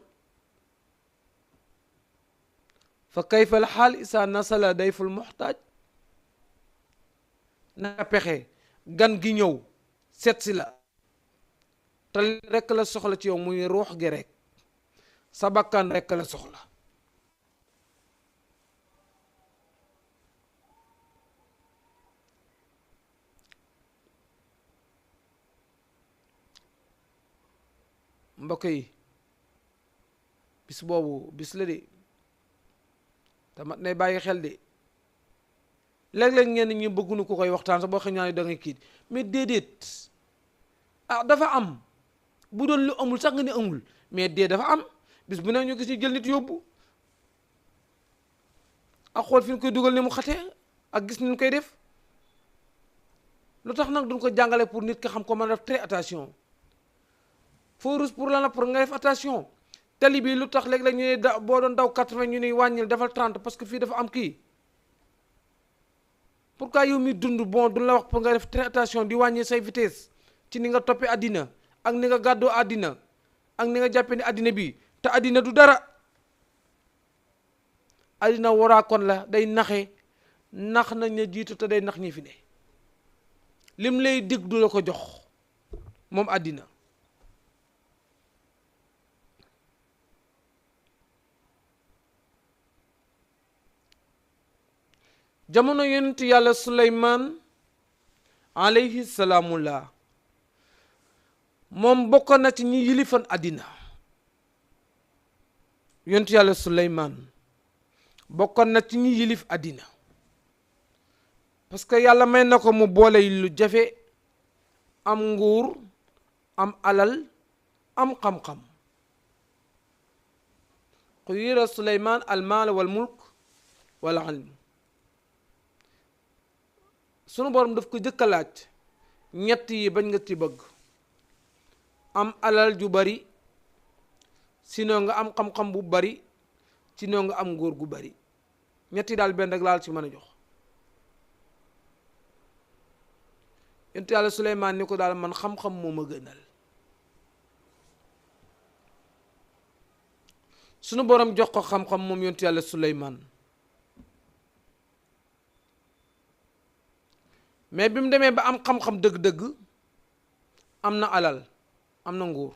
fa kayfa al xaal isa nasala dayful muxtaaj, naka pexe gan gi ñëw seet si la te rekk la soxla ci yow muy ruux gi rek, sa bakkan rekk la soxla. mbokk yi bis boobu bis la de, tamat nay bàyyi xel de. léeg-léeg ngeen ñu bëggunu ko koy waxtaan sax boo xam ne da ngay kii, mais déedéet. dafa am, bu doon lu amul sax nga ni amul, mais dee dafa am. bis bu ne ñu gis ñu jël nit yóbbu, ak xool fi ñu koy dugal ni mu xatee, ak gis ni ñu koy def. lu tax nag duñ ko jàngale pour nit ki xam ko mën a def très attention. foo rus pour lan la pour nga def attention. tali bi lu tax léeg-léeg ñu ne boo doon daw 80 ñu ne wàññil defal 30 parce que fii dafa am kii. pourquoi yow mi dund bon du la wax pour nga def très attention di wàññi say vitesse ci ni nga toppee àddina ak ni nga gàddoo àddina ak ni nga jàppee ni àddina bi te àddina du dara. àddina waraakoon la, day naxe, nax nañ ne jiitu te day nax ñi fi ne. lim lay dig du la ko jox moom àddina. jamono yonent yàlla Suleymaan alayhi salaamullah, moom bokkoon na ci ñi yilifan àddina. yonent yàlla Suleymaan bokkoon na ci ñi yilif àddina, parce que yàlla may na ko mu boole lu jafe, am nguur, am alal, am xam-xam. xuyira Suleymaan al maal wal mulk wal ilm. sunu borom daf ko jëkk a laaj ñett yi bañ nga ci bëgg: am alal ju bari, sinon nga am xam-xam bu bari, sinon nga am nguur gu bari. ñett yi daal benn rek laal ci mën a jox. yonent yàlla Suleymaan ni ko daal man xam-xam moo ma gënal. sunu borom jox ko xam-xam moom yonent yàlla Suleymaan mais bi mu demee ba am xam-xam dëgg-dëgg am na alal am na nguur.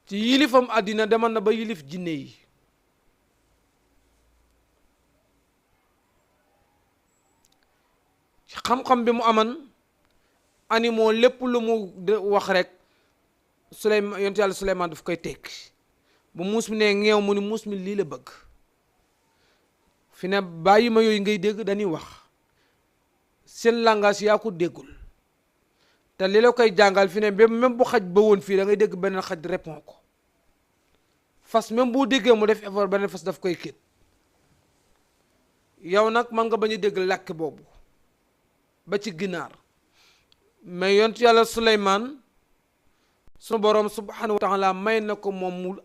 ci yilifam àddina demal na ba yilif jinne yi. xam-xam bi mu aman animaux lépp lu mu wax rek Suleymaan yonent yàlla Suleymaan daf koy tekk bu muus mi ne ngeew mu ni muus mi lii la bëgg. fi ne bàyyi ma yooyu ngay dégg dañuy wax seen langage yaa ko déggul te li la koy jàngal fi ne même bu xaj ba woon fii da ngay dégg beneen xaj répond ko. fas même boo déggee mu def effort beneen fas daf koy kit yow nag man nga bañ a dégg làkk boobu ba ci ginaar mais yonent yàlla Suleymaan sunu boroom subhanahu wa taala may na ko moom mu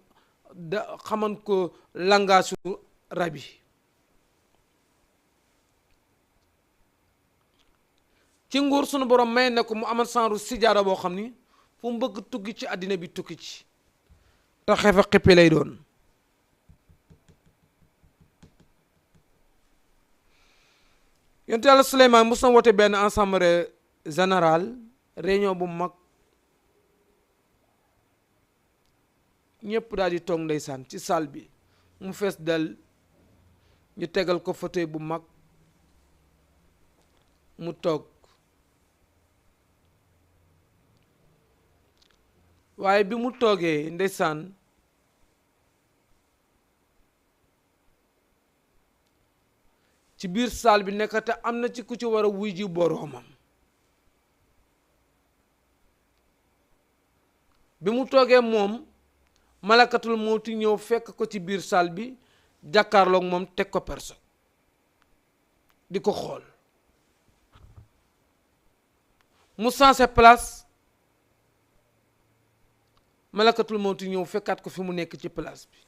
da xaman ko langage rab yi. ci nguur sunu boroom may na ko mu amal sanru sijaara boo xam ni fu mu bëgg tukki ci àddina bi tukki ci te xefe xippi lay doon. yonent yàlla Suleymaan mos na woote benn assemblée générale réunion bu mag ñëpp daal di toog ndeysaan ci salle bi mu fees dal ñu tegal ko fauteuil bu mag mu toog waaye bi mu toogee ndeysaan ci biir saal bi nekkate am na ci ku ci war a wuy ji boroomam. bi mu toogee moom malakatul mawti ñëw fekk ko ci biir saal bi jàkkaarloog moom teg ko perso di ko xool mu changé place malakatul mawti ñëw fekkaat ko fi mu nekk ci place bi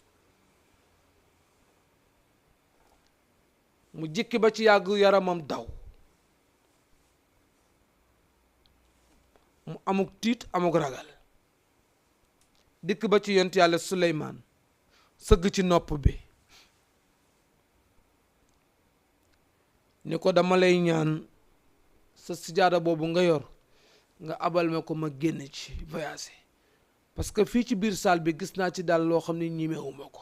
mu jikki ba ci yàgg yaramam daw mu amuk tiit amuk ragal dikk ba ci yonent yàlla Suleymaan sëgg ci nopp bi ni ko dama lay ñaan sa sijaada boobu nga yor nga abal ma ko ma génn ci voyage parce que fii ci biir salle bi gis naa ci daal loo xam ne ñimewuma ko.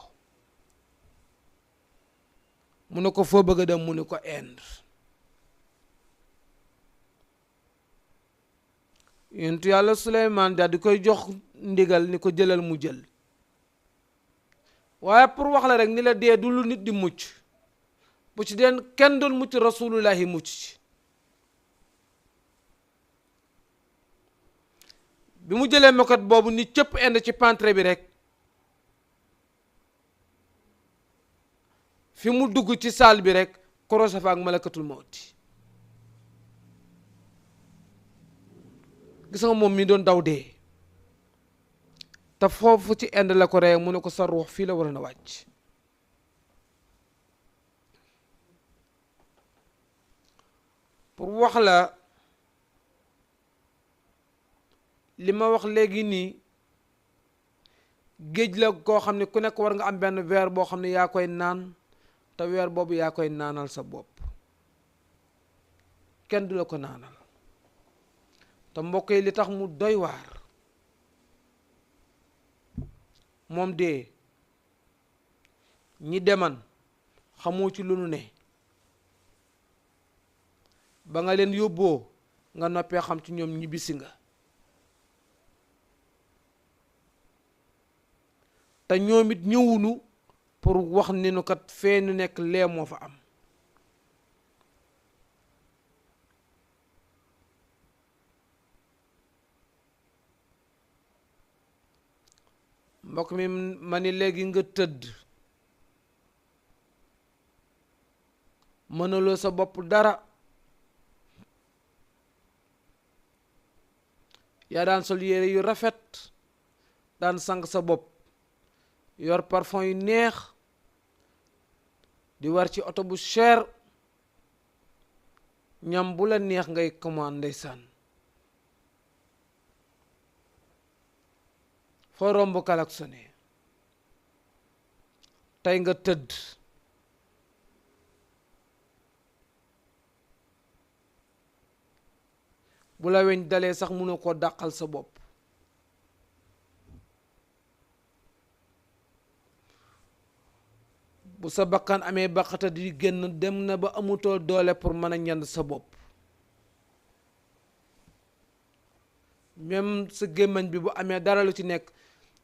mu ne ko foo bëgg a dem mu ne ko Inde. yonent yàlla Suleymaan daal di koy jox ndigal ni ko jëlal mu jël waaye pour wax la rek ni la dee du lu nit di mucc bu ci den kenn doon mucc rasulullahi mucc ci. bi mu jëlee mokat boobu ni cëpp Inde ci pantre bi rek fi mu dugg ci saal bi rek korose fa ak malakatul mawti gis nga moom mi doon daw dee te foofu ci Inde la ko rey mu ne ko sa ruux fii la waroon a wàcc. pour wax la li ma wax léegi nii géej la koo xam ne ku nekk war nga am benn verre boo xam ne yaa koy naan te weer boobu yaa koy naanal sa bopp kenn du la ko naanal te mbokk yi li tax mu doy waar moom dee ñi deman xamoo ci lu nu ne ba nga leen yóbboo nga noppee xam ci ñoom ñibbisi nga te ñoom it ñëwunu pour wax ni nu kat fee nu nekk lee moo fa am mbokk mi ma ni léegi nga tëdd mënaloo sa bopp dara yaa daan sol yére yu rafet daan sang sa bopp yor parfum yu neex di war ci oto bu cher, ñam bu la neex ngay commande ndeysaan, foo romb klaxonné, tey nga tëdd bu la weñ dalee sax mënu ko dàqal sa bopp. bu sa bakkan amee baqata di génn dem na ba amutoo doole pour mën a ñand sa bopp. même sa gémmañ bi bu amee dara lu ci nekk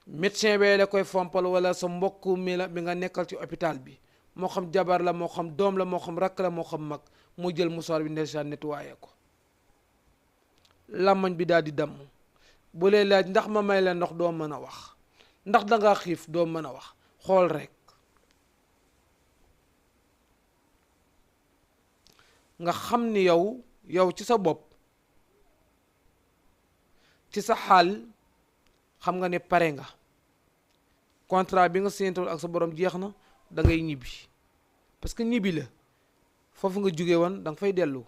médecin bee la koy fompal, wala sa mbokk mi la bi nga nekkal ci hôpital bi, moo xam jabar la, moo xam doom la, moo xam rakk la, moo xam mag, mu jël musoor bi ndeysaan nettoyé ko. làmmañ bi daal di damm, bu lay laaj ndax ma may la ndox doo mën a wax, ndax danga xiif doo mën a wax, xool rek nga xam ni yow ci sa bopp, ci sa xaal xam nga ne pare nga, contrat bi nga séentoon ak sa borom jeex na, da ngay ñibbi, parce que ñibbi la, foofu nga jóge woon da nga fay dellu.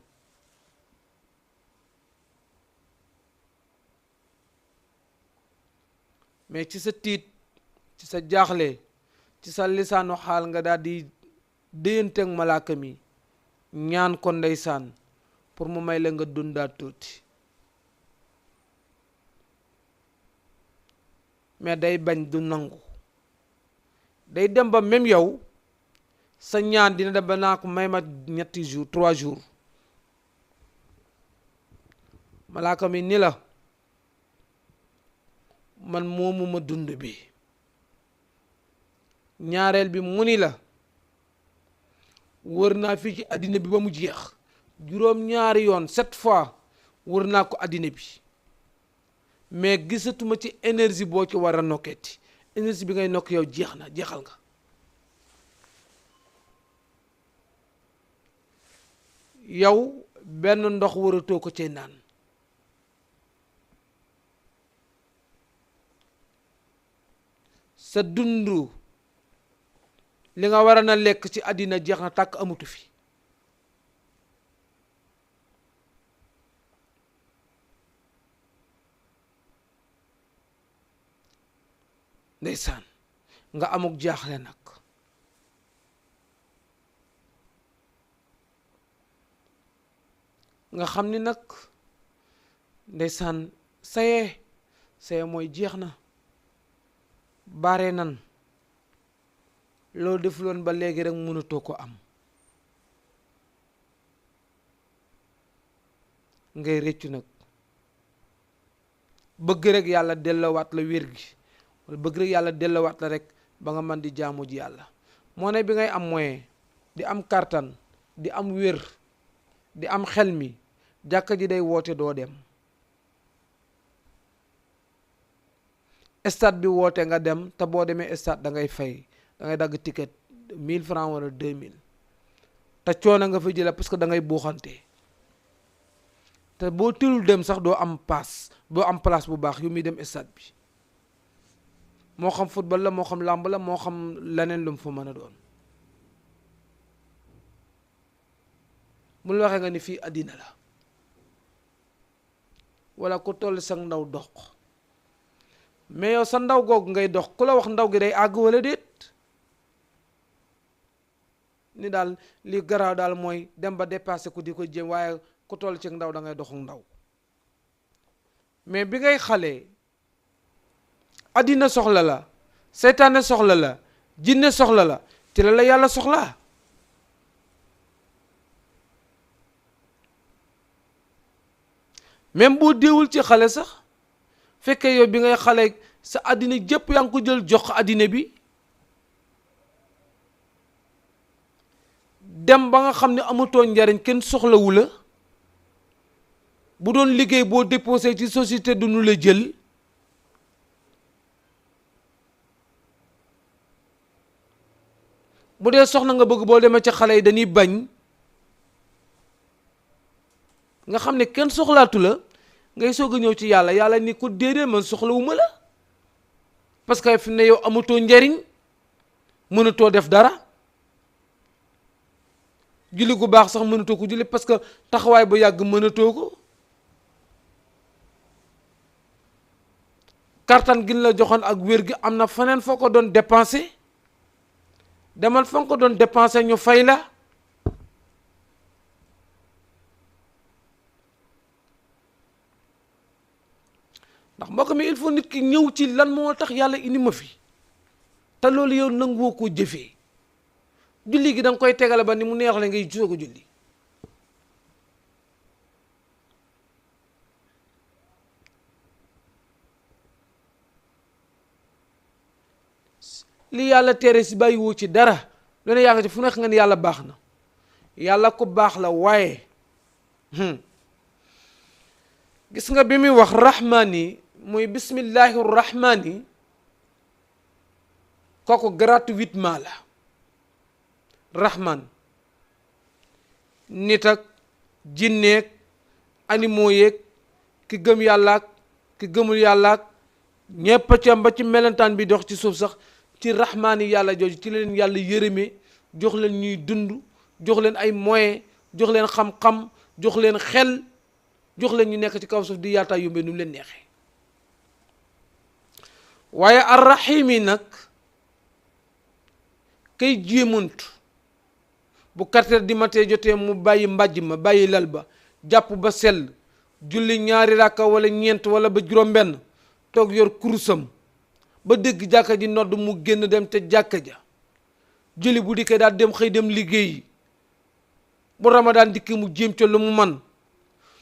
mais ci sa tiit, ci sa jaaxle, ci sa lisaanu xaal nga daal di déyanteeg malaaka mi, ñaan ko ndeysaan pour mu may la nga dundaat tuuti, mais day bañ, du nangu, day dem ba même yow sa ñaan dina dem ba naa ko may ma 3 jours, malaaka mi ni la man moomu ma dund bi. ñaareel bi mu ni la wër naa fii ci àddina bi ba mu jeex juróom-ñaari yoon 7 fois wër naa ko àddina bi, mais gisatuma ci énergie boo ci war a nokkeeti, énergie bi ngay nokk yow jeex na, jeexal nga. yow benn ndox waratoo ko cee naan, sa dundu li nga war a na lekk ci àddina jeex na tàkk, amutu fi. ndeysaan nga amuk jaaxle nag, nga xam ni nag ndeysaan saye mooy jeex na, bare nan loo defuloon ba léegi rek mënatoo ko am, ngay réccu nag, bëgg rek yàlla delloowaat la wér gi, wala bëgg rek yàlla delloowaat la rek ba nga mën di jaamu ji yàlla. moo ne bi ngay am moyen, di am kartan, di am wér, di am xel mi, jàkka ji day woote doo dem, stade bi woote nga dem, te boo demee stade da ngay fay, da ngay dagg ticket 1000 francs wala 2000, te coono nga fa jële parce que da ngay buuxante, te boo tilul dem sax doo am place bu baax yu muy dem stade bi, moo xam football la, moo xam làmb la, moo xam leneen lu mu fa mën a doon. mu la waxee nga ni fii àddina la, wala ku toll sa ndaw dox, mais yow sa ndaw googu ngay dox ku la wax ndaw gi day àgg wala déet, ni daal li garaaw daal mooy dem ba dépassé ku di ko jéem, waaye ku toll ci ndaw da ngay doxu ndaw. mais bi ngay xale, àddina soxla la, seytaane soxla la, jinne soxla la, te la yàlla soxla. même boo déewul ci xale sax, fekkee yow bi ngay xale sa àddina jëpp yaa ngi ko jël jox àddina bi, dem ba nga xam ne amatoo njariñ, kenn soxlawu la, bu doon liggéey boo déposé ci société du ñu la jël, bu dee soxna nga bëgg boo demee ci xale yi dañuy bañ, nga xam ne kenn soxlaatu la, ngay soog a ñëw ci yàlla ni ko déedéet man soxlawuma la, parce que fi ne yow amatoo njariñ, mënatoo def dara, julli gu baax sax mënatoo ko julli parce que taxawaay ba yàgg mënatoo ko. kartan gi la joxoon ak wér gi am na feneen foo ko doon dépensé demal fa nga ko doon dépensé ñu fay la. ndax mbokk mi il faut nit ki ñëw ci lan moo tax yàlla indi ma fi te loolu yow nanguwoo koo jëfee julli gi da nga koy tegale ba ni mu neex la ngay gisoo ko julli. li yàlla tere si bàyyiwoo ci dara lu ne yaa nga ci fu nekk nga ne yàlla baax na yàlla ko baax la waaye gis nga bi muy wax rahmaani muy bismillahi rahmaani kooku gratuitement la. rahman nit ak jinneeg animaux yeeg ki gëm yàlla ak ki gëmul yàlla ak ñépp ci am ba ci melentaan bi dox ci suuf sax ci rahmaani yàlla jooju ci leen yàlla yërëme jox leen ñuy dund jox leen ay moyens jox leen xam-xam jox leen xel jox leen ñu nekk ci kaw suuf di yaataa yómbee nu mu leen neexee. waaye arrahim yi nag kay jéemantu bu 4 heures du matin jotee mu bàyyi mbàjj ma bàyyi lal ba jàpp ba sell julli 2 rakka wala 4 wala ba juróom-benn toog yor kurusam ba dégg jàkka ji nodd mu génn dem te jàkka ja julli bu dikkee daal dem xëy dem liggéeyi bu ramadaan dikkee mu jéem ca lu mu man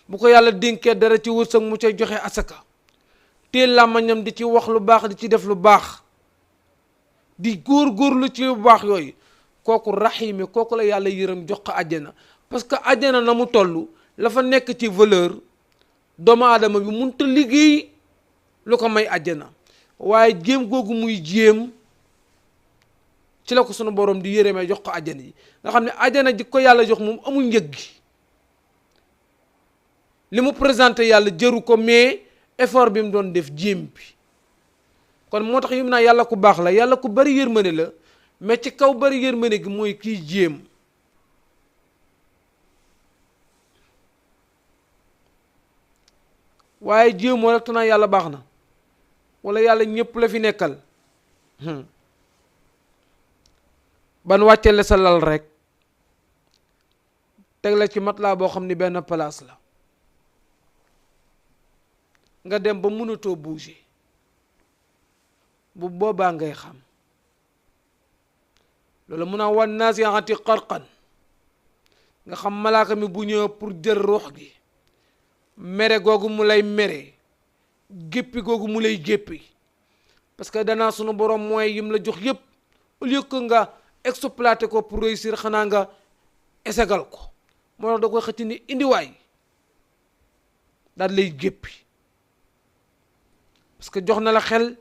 bu ko yàlla dénkee dara ci wërsëg mu ca joxe asaka te làmmañam di ci wax lu baax di ci def lu baax di góor-góorlu ci lu baax yooyu kooku rahimi kooku la yàlla yërëm jox ko àjjana parce que àjjana na mu toll la fa nekk ci valeur doomu aadama bi mënut a liggéey lu ko may àjjana waaye jéem googu muy jéem ci la ko sunu borom di yërëmee jox ko àjjana yi nga xam ne àjjana ji ko yàlla jox moom amul njëg gi li mu présenté yàlla jëru ko mais effort bi mu doon def jéem bi kon moo tax yim naa yàlla ku baax la yàlla ku bari yërmande la mais ci kaw bari yërmande gi mooy kii jéem waaye jéemoo rek te naa yàlla baax na wala yàlla ñëpp la fi nekkal ban wàccee la sa lal rek teg la ci matelas boo xam ni benn place la nga dem ba mënatoo bouger bu boobaa ngay xam loolu mun a wan naasi'aati qarqan nga xam malaaka mi bu ñëw pour jël ruux gi mere googu mu lay mere géppi googu mu lay géppi parce que danaa sunu borom mooy yim la jox yépp au lieu que nga exploiter ko pour réussir xanaa nga esegal ko moo tax da koy xëcc ni indiwaay daal lay géppi parce que jox na la xel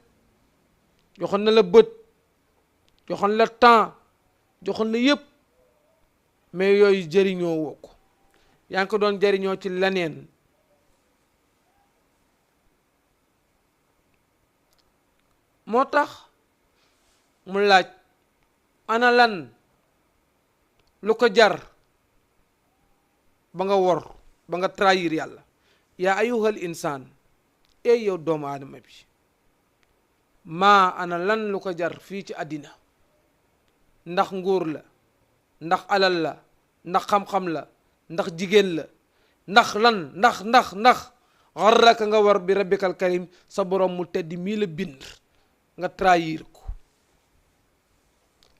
joxoon na la bët joxoon la temps joxoon la yépp mais yooyu jëriñoo woo ko yaa ngi ko doon jëriñoo ci leneen moo tax mu laaj ana lan lu ko jar ba nga wor ba nga trahir yàlla yaa ayuhal insaan ey yow doomu aadama bi maa ana lan lu ko jar fii ci àddina ndax nguur la ndax alal la ndax xam-xam la ndax jigéen la ndax lan ndax xarraka nga war bi rabbikal karim sa borom mu tedd mii la bind nga trahir ko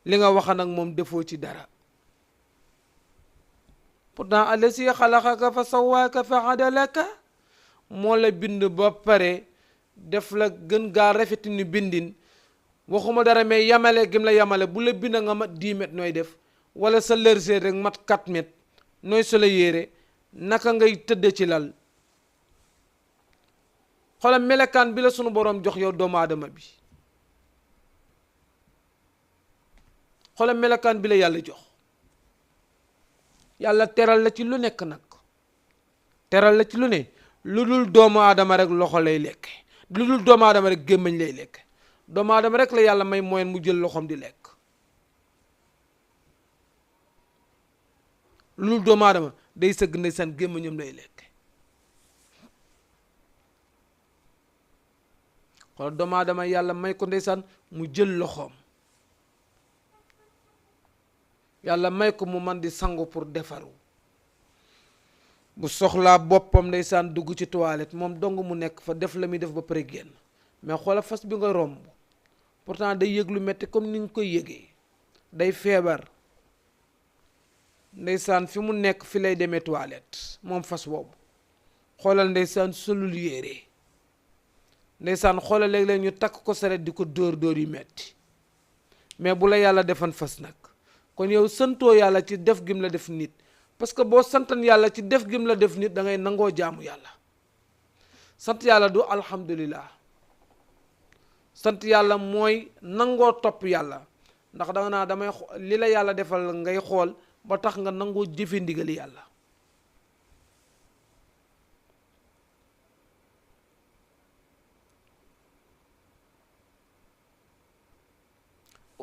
li nga waxa nag moom defoo ci dara pourtant allasi xalaqaka fa sawaaka fa adalaka moo la bind ba pare def la gën gaa rafeti ni bindin waxuma dara mais yamale gim la yamale bu la bind nga mat 10 mètres nooy def wala sa lërseet rek mat 4 mètres nooy solo yére naka ngay tëdd ci lal xoolal melekaan bi la sunu boroom jox yow doomu aadama bi xoolal melekaan bi la yàlla jox yàlla teral la ci lu nekk nag teral la ci lu ne lu dul doomu aadama rek loxo lay lekk lu dul doomu aadama rek gémmañ lay lekk doomu aadama rek la yàlla may moyen mu jël loxoom di lekk lu doomu aadama day sëgg ndeysaan gémmiñam lay lekk. xoolal doomu aadama yàlla may ko ndeysaan mu jël loxoom, yàlla may ko mu man di sangu pour defaru, bu soxlaa boppam ndeysaan dugg ci toilette moom dong mu nekk fa def la muy def ba pare génn. mais xoola fas bi nga romb pourtant day yëg lu metti comme ni nga koy yëgee, day feebar ndeysaan fi mu nekk fi lay demee toilette moom fas boobu. xoolal ndeysaan solul yére, ndeysaan xoolal léeg-léeg ñu takk ko saret di ko dóor yu metti. mais bu la yàlla defan fas nag, kon yow santoo yàlla ci def gim la def nit, parce que boo santan yàlla ci def gim la def nit da ngay nangoo jaamu yàlla. sant yàlla du alhamdulillah, sant yàlla mooy nangoo topp yàlla, ndax da nga naa damay li la yàlla defal ngay xool ba tax nga nangoo jëfe ndigali yàlla.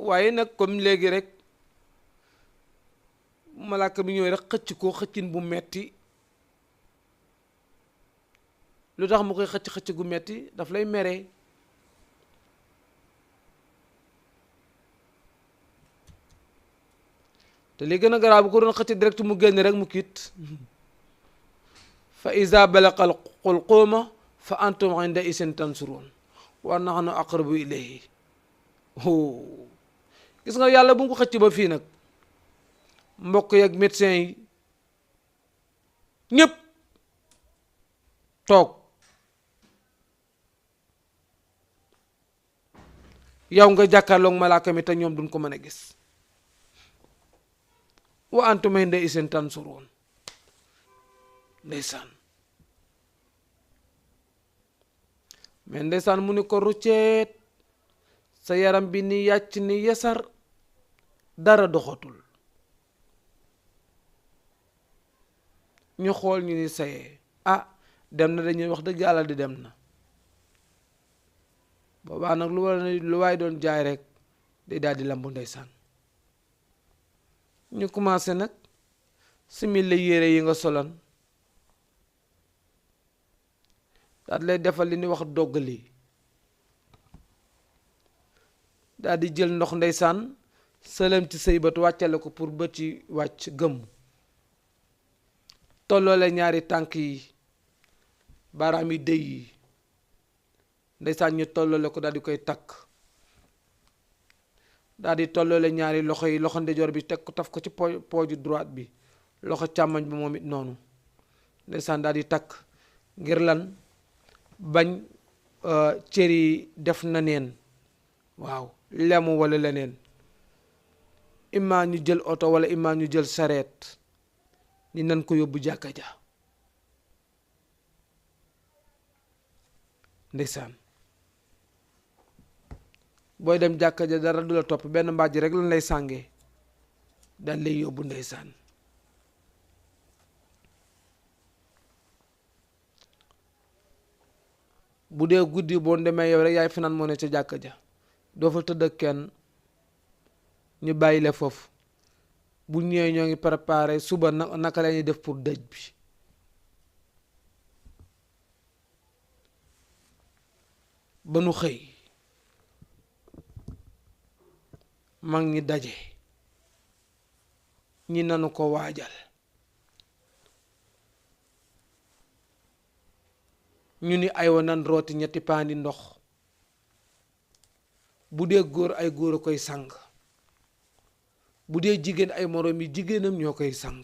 waaye nag comme léegi rek malaaka bi ñëwee rek xëcc ko xëccin bu metti. lu tax mu koy xëcc gu metti? daf lay mere. te li gën a garaaw bu ko doon xëcc direct mu génn rek mu kiit. fa iza balaqal xulquuma fa antum inda isin tansuruun wa nahnu aqrabu ilayhi. gis nga yàlla bu nga ko xëcc ba fii nag, mbokk yeeg médecin yi ñépp toog, yow nga jàkkaarloog malaaka mi te ñoom duñ ko mën a gis. wa antum inda isin tansuruun. ndeysaan mais ndeysaan mu ni ko rucceet, sa yaram bi ni yàcc ni yasar, dara doxatul. ñu xool ñu ni sayee dem na, dañuy wax dëgg yàlla di dem na. boobaa nag lu waay doon jaay rek day daal di lambu ndeysaan. ñu commencé nag simil la yére yi nga solan, daal lay defal li ni wax doggali, daal di jël ndox ndeysaan sëlëm ci say bët wàccale ko pour bët yi wàcc gëmm. tolloole ñaari tànk yi, baaraam yi dëy yi ndeysaan ñu tolloole ko daal di koy takk. daal di tolloole ñaari loxo yi, loxo ndejoor bi teg ko taf ko ci pooju droite bi, loxo càmmoñ bi moom it noonu ndeysaan daal di takk. ngir lan? bañ cër yi def na neen, waaw lemu wala leneen. imma ñu jël oto wala imma ñu jël sareet ni nan ko yóbbu jàkka ja. ndeysaan booy dem jàkka ja dara du la topp, benn mbàjj rek lan lay sàngee dal lay yóbbu ndeysaan. bu dee guddi boo demee yow rek yaay fanaan moo ne ca jàkka ja, doo fa tëdd ak kenn, ñu bàyyi la foofu. bu ñëwee ñoo ngi préparé suba naka la ñuy def pour dëj bi. ba nu xëy mag ñi daje, ñi nanu ko waajal, ñu ni aywa nan rooti ñetti paandi ndox. bu dee góor ay góor a koy sang, bu dee jigéen ay moroom yi jigéenam ñoo koy sang.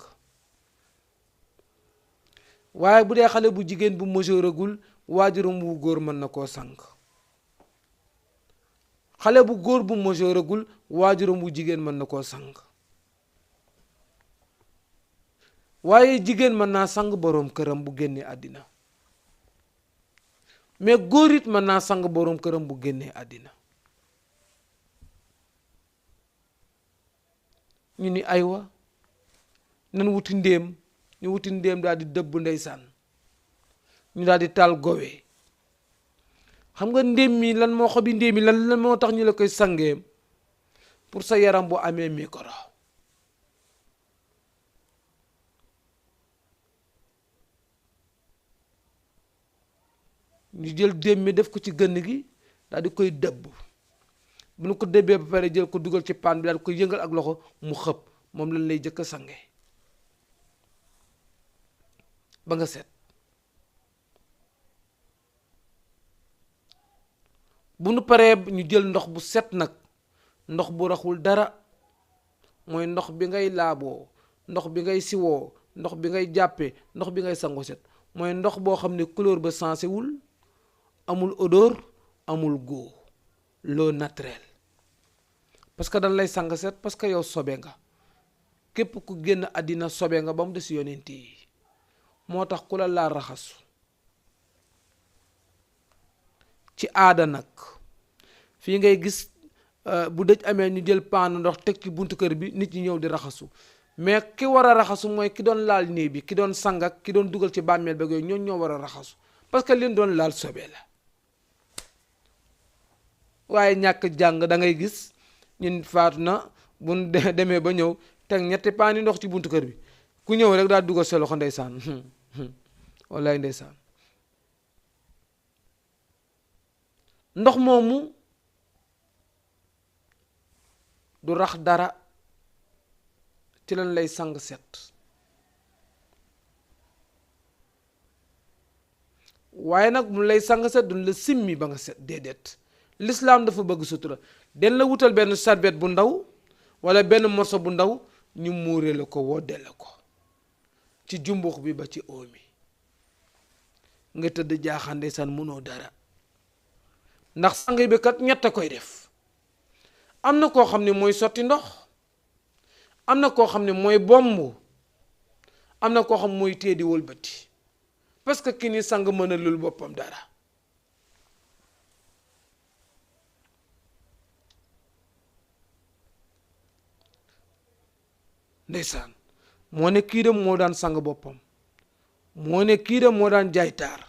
waaye bu dee xale bu jigéen bu majeuragul waajuram wu góor mën na koo sang. xale bu góor bu majeuragul waajuram wu jigéen mën na koo sang. waaye jigéen mën naa sang boroom këram bu génnee àddina, mais góor it mën naa sang boroom këram bu génnee àddina. ñu ni aywa nan wuti ndéem, ñu wuti ndéem daal di dëbb ndeysaan, ñu daal di taal gowe. xam nga ndéem mi lan moo xobi ndéem mi lan moo tax ñu la koy sangee? pour sa yaram bu amee micro. ñu jël déem mi def ko ci gënn gi daal di koy dëbb bu ñu ko dëbbee ba pare jël ko dugal ci paan bi daal di koy yëngal ak loxo mu xëpp moom lañ lay jëkk a sange ba nga set. bu nu paree ñu jël ndox bu set nag ndox bu raxul dara mooy ndox bi ngay laaboo ndox bi ngay siwoo ndox bi ngay jàppee ndox bi ngay sangu set mooy ndox boo xam ne couleur ba sensé wul amul odeur amul goût l'eau naturelle parce que dañ lay sang set parce que yow sobe nga képp ku génn àddina sobe nga ba mu des yonent yi moo tax ku la laal raxasu ci aada nag fii ngay gis bu dëj amee ñu jël paanu ndox teg ci buntu kër bi nit ñi ñëw di raxasu mais ki war a raxasu mooy ki doon laal néeg bi ki doon sang ak ki doon dugal ci bàmmeel ba yooyu ñoo war a raxasu parce que leen doon laal sobe la. waaye ñàkk jàng da ngay gis ñun faatu na bu demee ba ñëw teg ñetti paani ndox ci buntu kër bi ku ñëw rek daal dugal sa loxo ndeysaan wallaay ndeysaan ndox moomu du rax dara ci lañ lay sang set waaye nag mu lay sang set duñ la simmi ba nga set déedéet l'islam dafa bëgg sutura den la wutal benn serviette bu ndaw wala benn morceau bu ndaw ñu muure la ko wodde la ko ci jumbux bi ba ci oomi nga tëdd jaaxaan ndeysaan mënoo dara ndax sang bi kat ñett a koy def am na koo xam ne mooy sotti ndox am na koo xam ne mooy bomb am na koo xam mooy tee di wëlbati parce que ki ni sang mën a lul boppam dara ndeysaan moo ne kii de moo daan sang boppam moo ne kii de moo daan jaay taar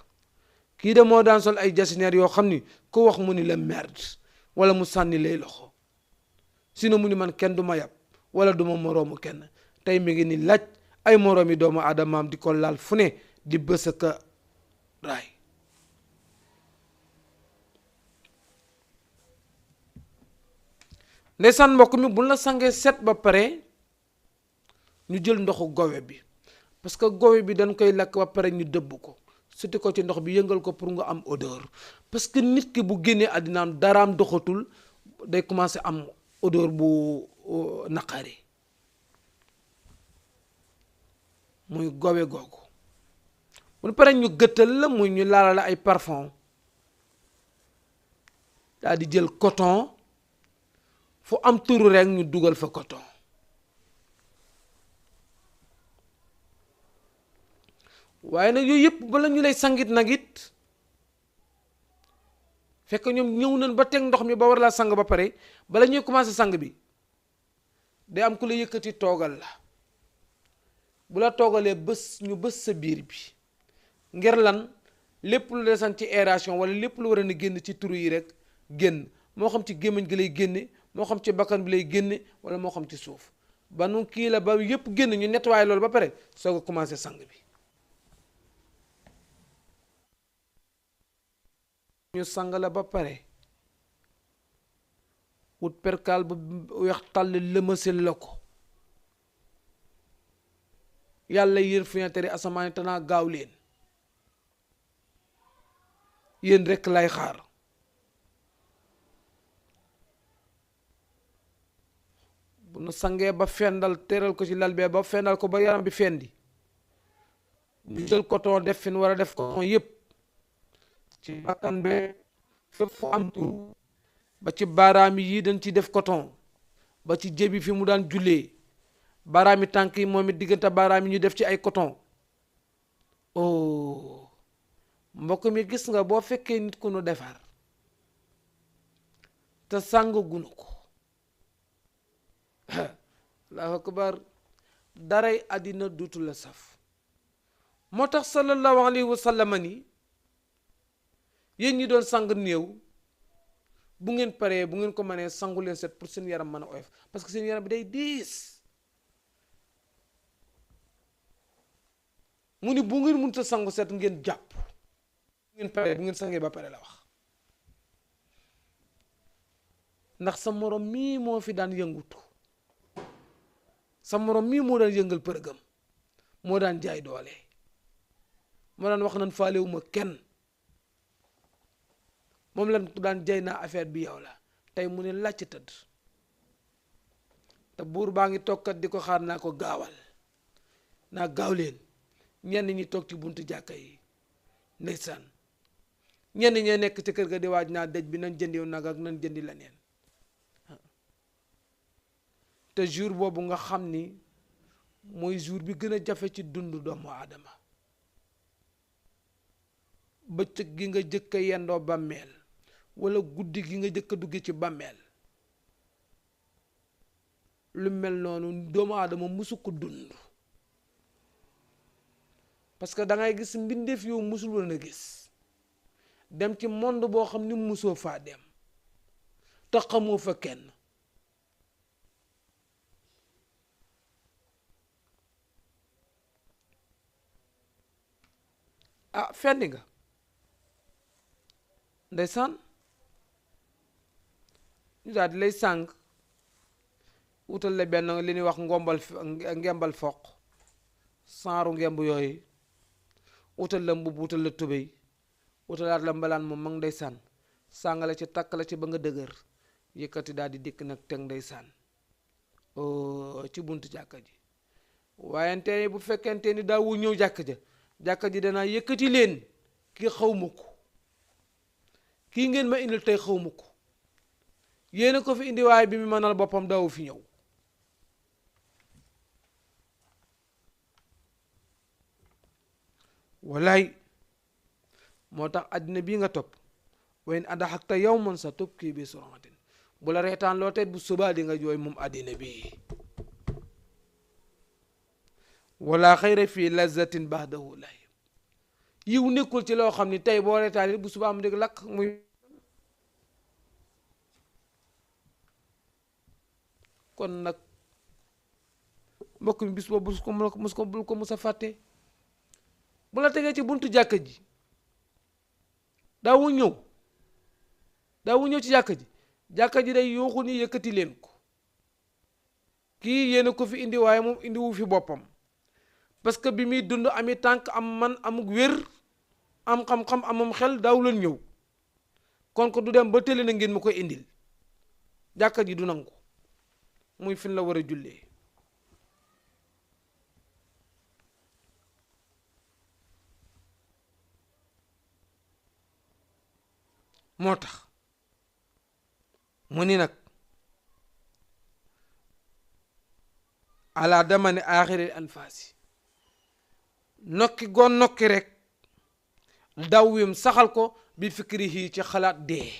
kii de moo daan sol ay jasineer yoo xam ni ku wax mu ni la merde wala mu sànni lay loxo sinon mu ni man kenn du ma yab wala du ma moroomu kenn tey mi ngi ni laaj ay moroomi doomu aadamaam di ko laal fu ne di bësaka raay ndeysaan mbokk mi bu la sangee set ba pare ñu jël ndoxu gowe bi parce que gowe bi dañ koy lakk ba pare ñu dëbb ko sotti ko ci ndox bi yëngal ko pour nga am odeur parce que nit ki bu génnee àddinaam daraam doxatul day commencé am odeur bu naqari muy gowe googu bu pare ñu gëttal la muy ñu laala la ay parfum daal di jël coton fu am turu rek ñu dugal fa coton waaye nag yooyu yëpp bala ñu lay sangit nag it fekk ñoom ñëw nañ ba teg ndox mi ba war laa sang ba pare bala ñuy commencé sang bi day am ku la yëkkati toogal la bu la toogalee bés ñu bés sa biir bi ngir lan lépp lu desan ci aération wala lépp lu war a génn ci turu yi rek génn moo xam ci gémmiñ gi lay génne moo xam ci bakkan bi lay génne wala moo xam ci suuf ba nu kii la ba yëpp génn ñu nettoyé loolu ba pare soog a commencé sang bi ñu sang la ba pare wut perkaal bu weex tàll lëmasel la ko yàlla yër fenêtre asamaan tanaa gaaw leen yéen rekk lay xaar bu nu sangee ba fendal teral ko ci lal bee ba fendal ko ba yaram bi fendi ñu jël coton def fi nu war a def coton yépp ci bakkan be fépp fu am tur ba ci baaraami yi dañ ci def coton ba ci jébi fi mu daan jullee baaraami tànk yi moom it diggante baaraam yi ñu def ci ay coton oh mbokk mi gis nga boo fekkee nit ku nu defar te sàng gunu ko allahu akbar daray àddina duutu la saf moo tax sallallahu alayhi wa sallam ni yéen ñi doon sang néew bu ngeen paree bu ngeen ko mënee sangu leen set pour seen yaram mën a oyof parce que seen yaram bi day diis mu ni bu ngeen mënut a sangu set ngeen jàpp bu ngeen sangee ba pare la wax, ndax sa morom mii moo fi daan yëngutu, sa morom mii moo daan yëngal përëgam, moo daan jaay doole, moo daan wax nan faalewuma kenn, moom lan daan jay naa affaire bi yow la, tey mu ne làcc tëdd, te buur baa ngi tokkat di ko xaar naa ko gaawal, naa gaaw leen. ñenn ñi toog ci buntu jàkka yi ndeysaan, ñenn ñee nekk ci kër ga di waaj naa dëj bi nañ jëndiw nag ak nañ jëndi leneen, te jour boobu nga xam ni mooy jour bi gën a jafe ci dundu doomu aadama, bëccëg gi nga jëkk a yendoo bàmmeel wala guddi gi nga jëkk a dugg ci bàmmeel, lu mel noonu doomu aadama musu ko dund, parce que da ngay gis mbindeef yow musul woon a gis, dem ci monde boo xam ni musoo faa dem te xamoo fa kenn, ah fendi nga ndeysaan, ñu daal di lay sàng wutal la benn li ñuy wax ngembal foq, saaru ngemb yooyu, wutal la mbubb, wutal la tubéy, wutalaat la mbalaan moom mag ndeysaan, sàng la ci takk la ci ba nga dëgër, yëkkati daal di dikk nag teg ndeysaan ci buntu jàkka ji. waayante bu fekkente ni daawu ñëw jàkka ji danaa yëkkati leen kii xawma ko, kii ngeen ma indil tey xawma ko, yéena ko fi indi waaye bi mu mënal boppam daawu fi ñëw. wallaay moo tax àddina bii nga topp, wayn adaxakta yawman sa tubki bi suratin, bu la reetaan loo tey bu subaa di nga jooy moom àddina bii. wala xayra fii lazzatin baxdahu lay, yiw nekkul ci loo xam ni tey boo reetaan bu subaa mu dégg lakk muy. kon nag mbokk mi bis boobu bul ko mus a fàtte, bu la tegee ci buntu jàkka ji daawu ñëw ci jàkka ji day yooxu ni yëkkati leen ko, kii yéena ko fi indi waaye moom indiwu fi boppam, parce que bi muy dund ami tànk am man amuk wér am xam-xam amam xel daaw leen ñëw, kon ko du dem ba tële na ngeen ma koy indil, jàkka ji du nangu, muy fin la war a jullee. moo tax mu ni nag ala dama ne aaxiril anfaasi, nokki goo nokki rek daw wim saxal ko bi fikrihi ci xalaat dee,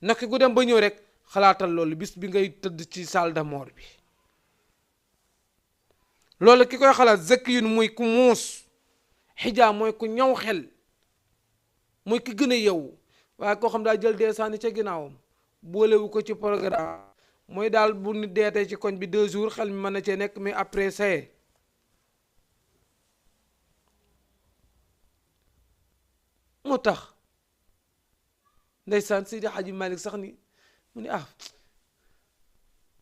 nokki gu dem ba ñëw rek xalaatal loolu bis bi ngay tëdd ci salle de mort bi, loolu ki koy xalaat zakiyun muy ku muus, xijaam mooy ku ñaw xel, mooy ki gën a yeewu, waaye koo xam daa jël dee sànni ca ginnaawam boolewu ko ci programme, mooy daal bu nit deetee ci koñ bi 2 jours xel mi mën na cee nekk, mais après saye. moo tax ndeysaan Seydi Hadji Malick sax ni mu ni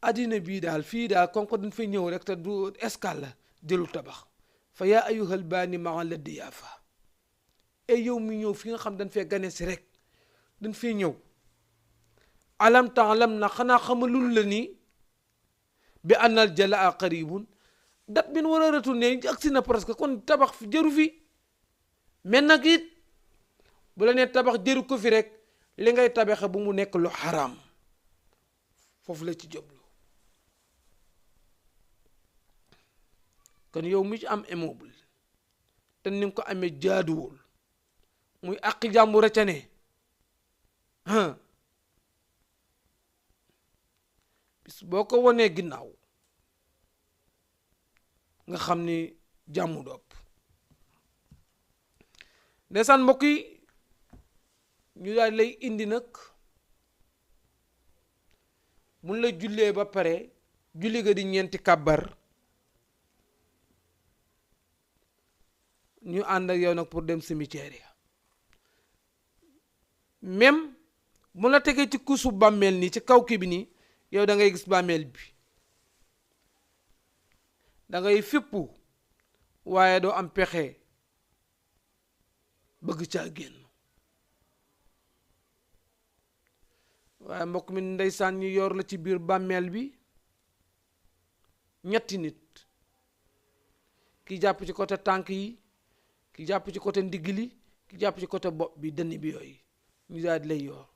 addina bii daal fii daal kon ko dañ fay ñëw rek te du escale la jëlu tabax, fa yaa ayyuhal baani maa la diyaafa, e yow mi ñëw fi nga xam dañ fee gane si rek, dañ fee ñëw, alam taalam na xanaa xamalul la ni bi annal jalaa qaribun, dat bin war a retourné agsi na presque, kon tabax fi jëru fi, mais nag it bu la nee tabax jëru ko fi rek li ngay tabaxe bu mu nekk lu xaraam, foofu la ci jublu. kon yow mi ci am immeuble te ni nga ko amee jaaduwul, muy àqi jàmbur ca ne bis boo ko wanee ginnaaw nga xam ni jàmmu dopp. ndeysaan mbokk yi ñu daal lay indi nag mun la jullee ba pare, julli ga di ñeenti kàbbar, ñu ànd ak yow nag pour dem cimetière ya même mu la tegee ci kuusu bàmmeel nii ci kaw kii bi nii yow da ngay gis bàmmeel bi da ngay fippu waaye doo am pexe bëgg caa génn waaye mbokk mi ndeysaan ñu yor la ci biir bàmmeel bi ñetti nit ki jàpp ci côté tànk yi ki jàpp ci côté ndigg li ki jàpp ci côté bopp bi dënn bi yooyu ñu daal di lay yor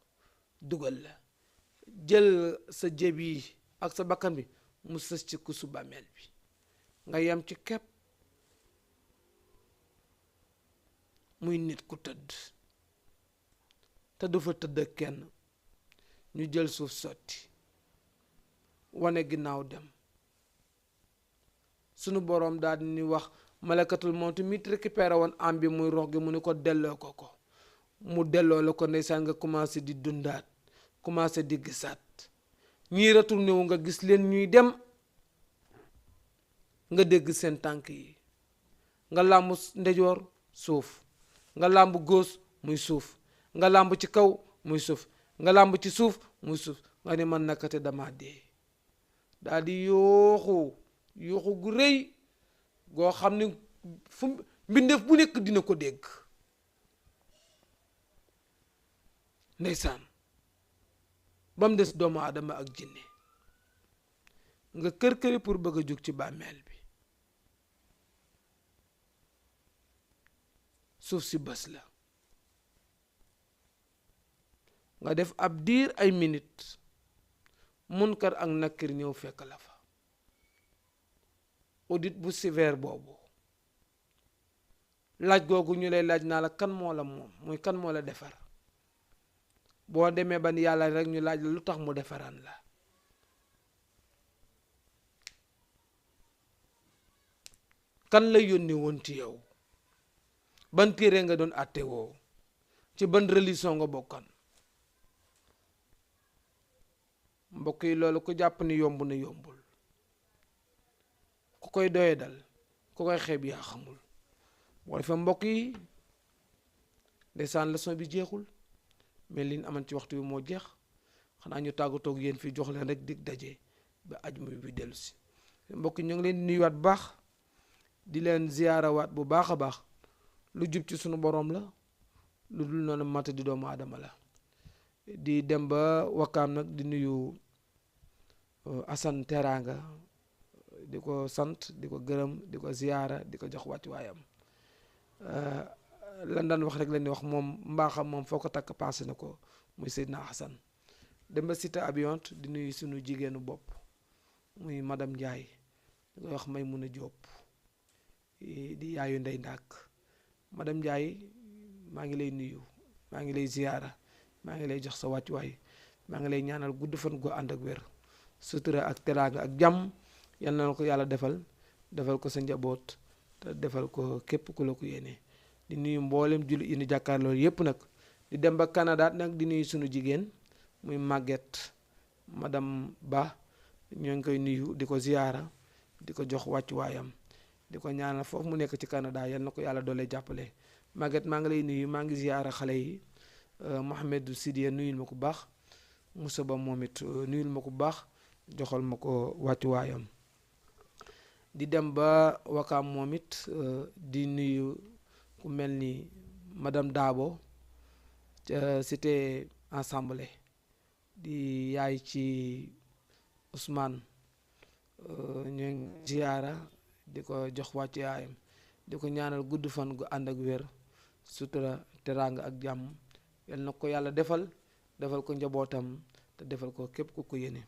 dugal la jël sa jéb yi ak sa bakkan bi mu sës ci kuusu bàmmeel bi nga yem ci kepp muy nit ku tëdd te du fa tëdd ak kenn ñu jël suuf sotti wane ginnaaw dem sunu boroom daal di ni wax malakatul mawti mi récupéré woon am bi muy rox gi mu ni ko delloo ko mu delloo la ko ndeysaan nga commencé di dundaat commencé di gisaat ñii retourné wu nga gis leen ñuy dem nga dégg seen tànk yi nga làmb ndejoor suuf nga làmb góos muy suuf nga làmb ci kaw muy suuf nga làmb ci suuf muy suuf nga ne man nakate dama dee daal di yooxu gu rëy goo xam ne fu mbindeef bu nekk dina ko dégg ndeysaan ba mu des doomu aadama ak jinne nga kër-këri pour bëgg a jóg ci bàmmeel bi suuf si bës la nga def ab diir ay minute munkar ak nakir ñëw fekk la fa audit bu sévère boobu laaj googu ñu lay laaj naa la kan moo la moom muy kan moo la defar boo demee ban yàlla rek ñu laaj la lu tax mu defaraan la kan la yónni woon ci yow ban téere nga doon àtte woo ci ban religion nga bokkan mbokk yi loolu ku jàpp ni yomb na yombul ku koy doye dal ku koy xeeb yaa xamul boo defee mbokk yi ndeysaan leçon bi jeexul mais liñ aman ci waxtu bi moo jeex xanaa ñu tàggatoog yéen fii jox leen rek dig daje ba ajuma bi dellu si mbokk yi ñu ngi leen di nuyuwaat bu baax di leen ziyaarawaat bu baax a baax lu jub ci sunu borom la lu dul noonu mat di doomu aadama la di dem ba wakkaam nag di nuyu Assane Teranga di ko sant di ko gërëm di ko ziyaara di ko jox wàcc waayam lan daan wax rek leen di wax moom mbaaxam moom foo ko takk passé na ko muy Seydina Hassan dem ba cité Abiont di nuyu sunu jigéenu bopp muy madame Ndiaye di koy wax Maymuna Jóob di yaayu ndey ndàkk madame Ndiaye maa ngi lay nuyu maa ngi lay ziyaara maa ngi lay jox sa wàccuwaay maa ngi lay ñaanal gudd fan gu ànd ak wér sutura ak teraanga ak jàmm yal na ko yàlla defal ko sa njaboot te defal ko képp ku la ko yéene di nuyu mboolem julli yi ñu jàkkaarloo yépp nag di dem ba Canada nag di nuyu sunu jigéen muy Maguette madame Ba ñoo ngi koy nuyu di ko ziyaara di ko jox wàccuwaayam di ko ñaanal foofu mu nekk ci Canada yal na ko yàlla doole jàppale Maguette maa ngi lay nuyu maa ngi ziyaara xale yi Mohamed Sidiya nuyul ma ko baax Moussa Ba moom it nuyul ma ko baax joxal ma ko wàccuwaayam di dem ba Wakaam moom it di nuyu ku mel ni madame Dabo ca cité Assemblée di yaay ci Ousmane ñu ngi ziyaara di ko jox wàccuwaayam di ko ñaanal gudd fan gu ànd ak wér sutura teraanga ak jàmm yal na ko yàlla defal ko njabootam te defal ko képp ku ko yéene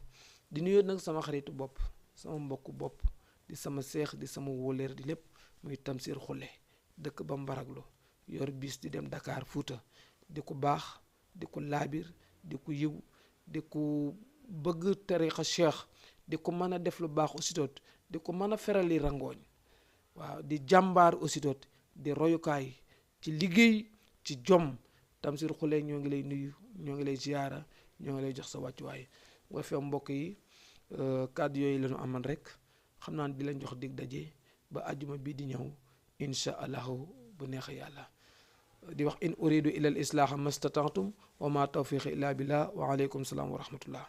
di nuyu nag sama xaritu bopp sama mbokku bopp di sama seex di sama wóoleer di lépp muy Tamsir Xulle dëkk ba Mbaraglo yor bis di dem Dakar Fuuta di ko baax di ko laabir di ko yiw di ko bëgg tarixa cheikh di ko mën a def lu baax aussitoot di ko mën a ferali rangooñ waaw di jàmbaar aussitoot di royukaay ci liggéey ci jom Tamsir Xulle ñoo ngi lay nuyu ñoo ngi lay ziyaara ñoo ngi lay jox sa wàccuwaay nga fee mbokk yi kàddu yooyu la ñu amoon rek xam naa di leen jox dig daje ba àjjuma bii di ñëw incha allahu bu neex yàlla di wax in uridu ila al islaaha mastata'tum wa ma tawfiqi illa billah wa alaykum salaam wa rahmatullah